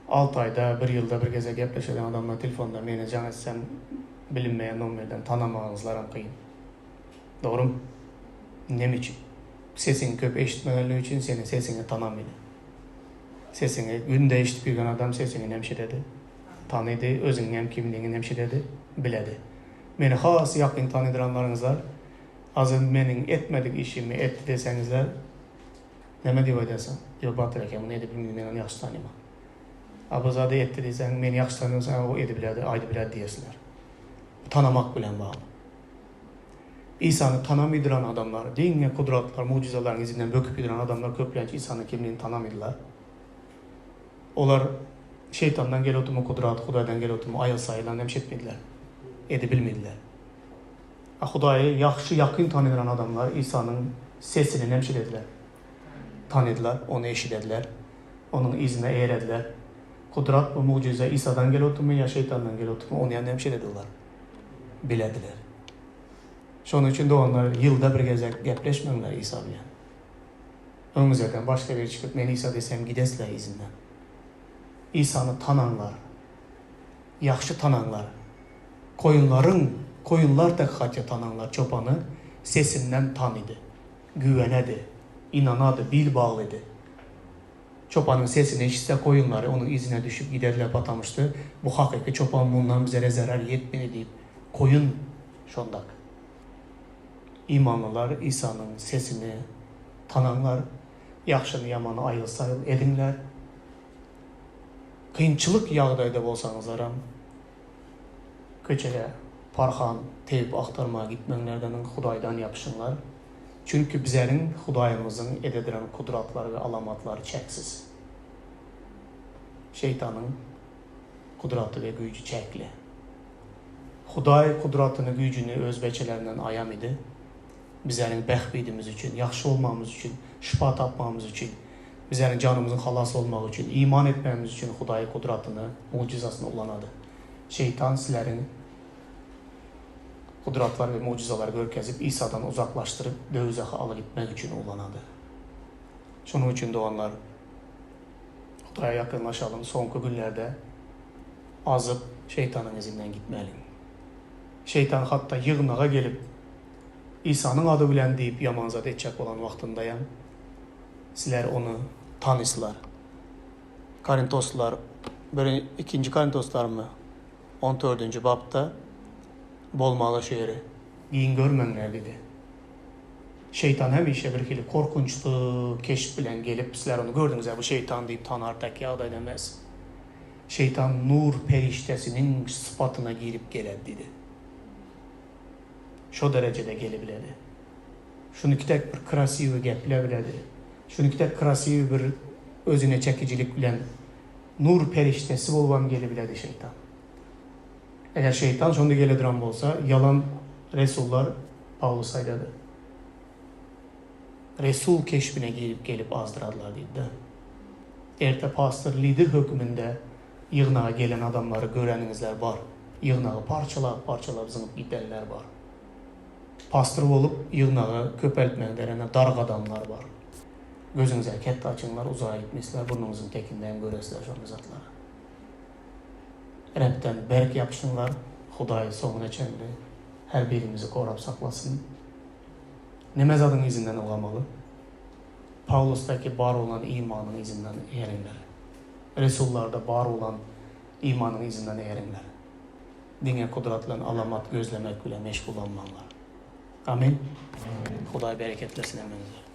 Alty aýda, bir ýylda bir gezek gepleşeden adamlar telefonda meni jaň etsem bilinmeýän nomerden tanamagyňyzlaram kyn. Dogrymy? Neme üçin? Sesiňi köp eşitmegenligi üçin seniň sesiňi tanamydy. Sesiňi günde eşidip ýörgen adam sesiňi nemşededi, tanydy, özüňem kimdigiňi nemşededi, biledi. Meni has ýakyn tanydyranlaryňyzlar, azyn meniň etmedik işimi etdi deseňizler, neme diýip aýdarsyň? Ýok, Batyr eke muny edibilmedi, men ony ýagşy tanyman. A bu zady etdi diýseň, meni ýagşy tanasaň, o edibiledi, aýdybiledi diýersiler. Bu tanamak bilen bagly. Isany tanamydyran adamlar, diňe gudratlar, mugjyzalaryň yzyndan böküp ýören adamlar köplenç Isanyň kimligini tanamydylar. Olar şeýtandan gelip oturma gudrat, Hudaýdan gelip oturma aýyl-saýylan hem şetmediler, edibilmediler. A Hudaýy ýagşy ýakyn tanydyran adamlar Isanyň sesini nemşedediler, tanydylar, ony eşidediler, onuň yzyna eýerediler. Gudrat we mugjyza Isadan gelip oturma ýa şeýtandan gelip oturma, ony nemşedediler. Bilediler. Şonuň üçin doganlar ýylda bir gezek gepleşmeňler Isa bilen. Öňüňizden başga biri çykyp men Isa desem gidesler yzyndan. Isany tanaňlar. Ýagşy tanaňlar. Koýunlaryň koýunlar tek hatýa tanaňlar çopany sesinden tanydy. Güwenedi. Ynanady, bil baglydy. Çopanyň sesini eşitse goýunlary onuň yzyna düşüp giderler patamyşdy, bu hakyky çopan mundan bizere zerer ýetmedi diýip goýun şondak. Imanlylar Isanyň sesini tanaňlar, ýagşyny ýamany aýyl-saýyl ediňler. Kynçylyk ýagdaýda bolsaňyzlaram köçede parhan tebip agtarmaga gitmeňlerdeniň Hudaýdan ýapyşyňlar. Çünki bizeriň Hudaýymyzyň edediren kudratlary we alamatlary çäksiz. Şeýtanyň kudraty we güýji çäkli. Hudaý kudratyny, güýjüni öz beçelerinden aýam idi. Bizeriň bähbidimiz üçin, ýagşy bolmagymyz üçin, şypa tapmagymyz üçin, bizeriň janymyzyň halas bolmagy üçin, iman etmegimiz üçin Hudaý kudratyny, mugjyzasyny ulanady. Şeýtan sizleriň Gudratlar we mugjyzalar görkezip, Isadan uzaklaşdyryp, döwzaha alyp gitmek üçin ullanady. Şonuň üçin, doganlar, Hudaýa ýakynlaşalyň, soňky günlerde azyp, şeýtanyň yzyndan gitmäliň. Şeýtan hatda ýygnaga gelip, Isanyň ady bilen diýip ýaman zat etjek bolan wagtyndaýam, sizler ony tanyslar. Korintoslylar, bir, ikinji Korintoslarmy? On dördünji bapda bolmaly şu ýeri. Giň görmeňler diýdi. Şeýtan hemişe bir hili korkunçly keşp bilen gelip, sizler ony gördüňiz-ä, bu şeýtan diýip tanar tek ýagdaýda emes. Şeýtan nur perişdesiniň sypatyna girip geler diýdi. Şo derejede gelibiledi. Şuniki tek bir krasiwy geplebiledi. Şuniki tek krasiwy bir özüne çekijilik bilen Nur perişdesi bolubam gelibiledi şeýtan. Eger şeýtan şonda geleduran bolsa, ýalan resullar Pawlus aýdady. Resul keşbine girip gelip azdyradylar diýdi-de. Erte pastor lider höküminde ýygnaga gelen adamlary göreniňizler bar. Ýygnagy parçalap-parçalap zyňyp gidenler bar. Pastor bolup ýygnagy köpeltmegiň deregine dargadanlar bar. Gözüňize ketde açyňlar uzaga gitmesler burnuňyzyň tekinden göresler şonda zatlary. Rebden berk ýapyşyňlar Hudaý soňuna çenli her birimizi gorap saklasyn. Neme zadyň yzyndan ylgamaly? Pawlusdaky bar bolan imanyň yzyndan eýeriňler. Resullarda bar bolan imanyň yzyndan eýeriňler. Diňe gudrat bilen alamat gözlemek bilen meşgullanmaňlar. Amin. Hudaý bereketlesin hemmäňizi.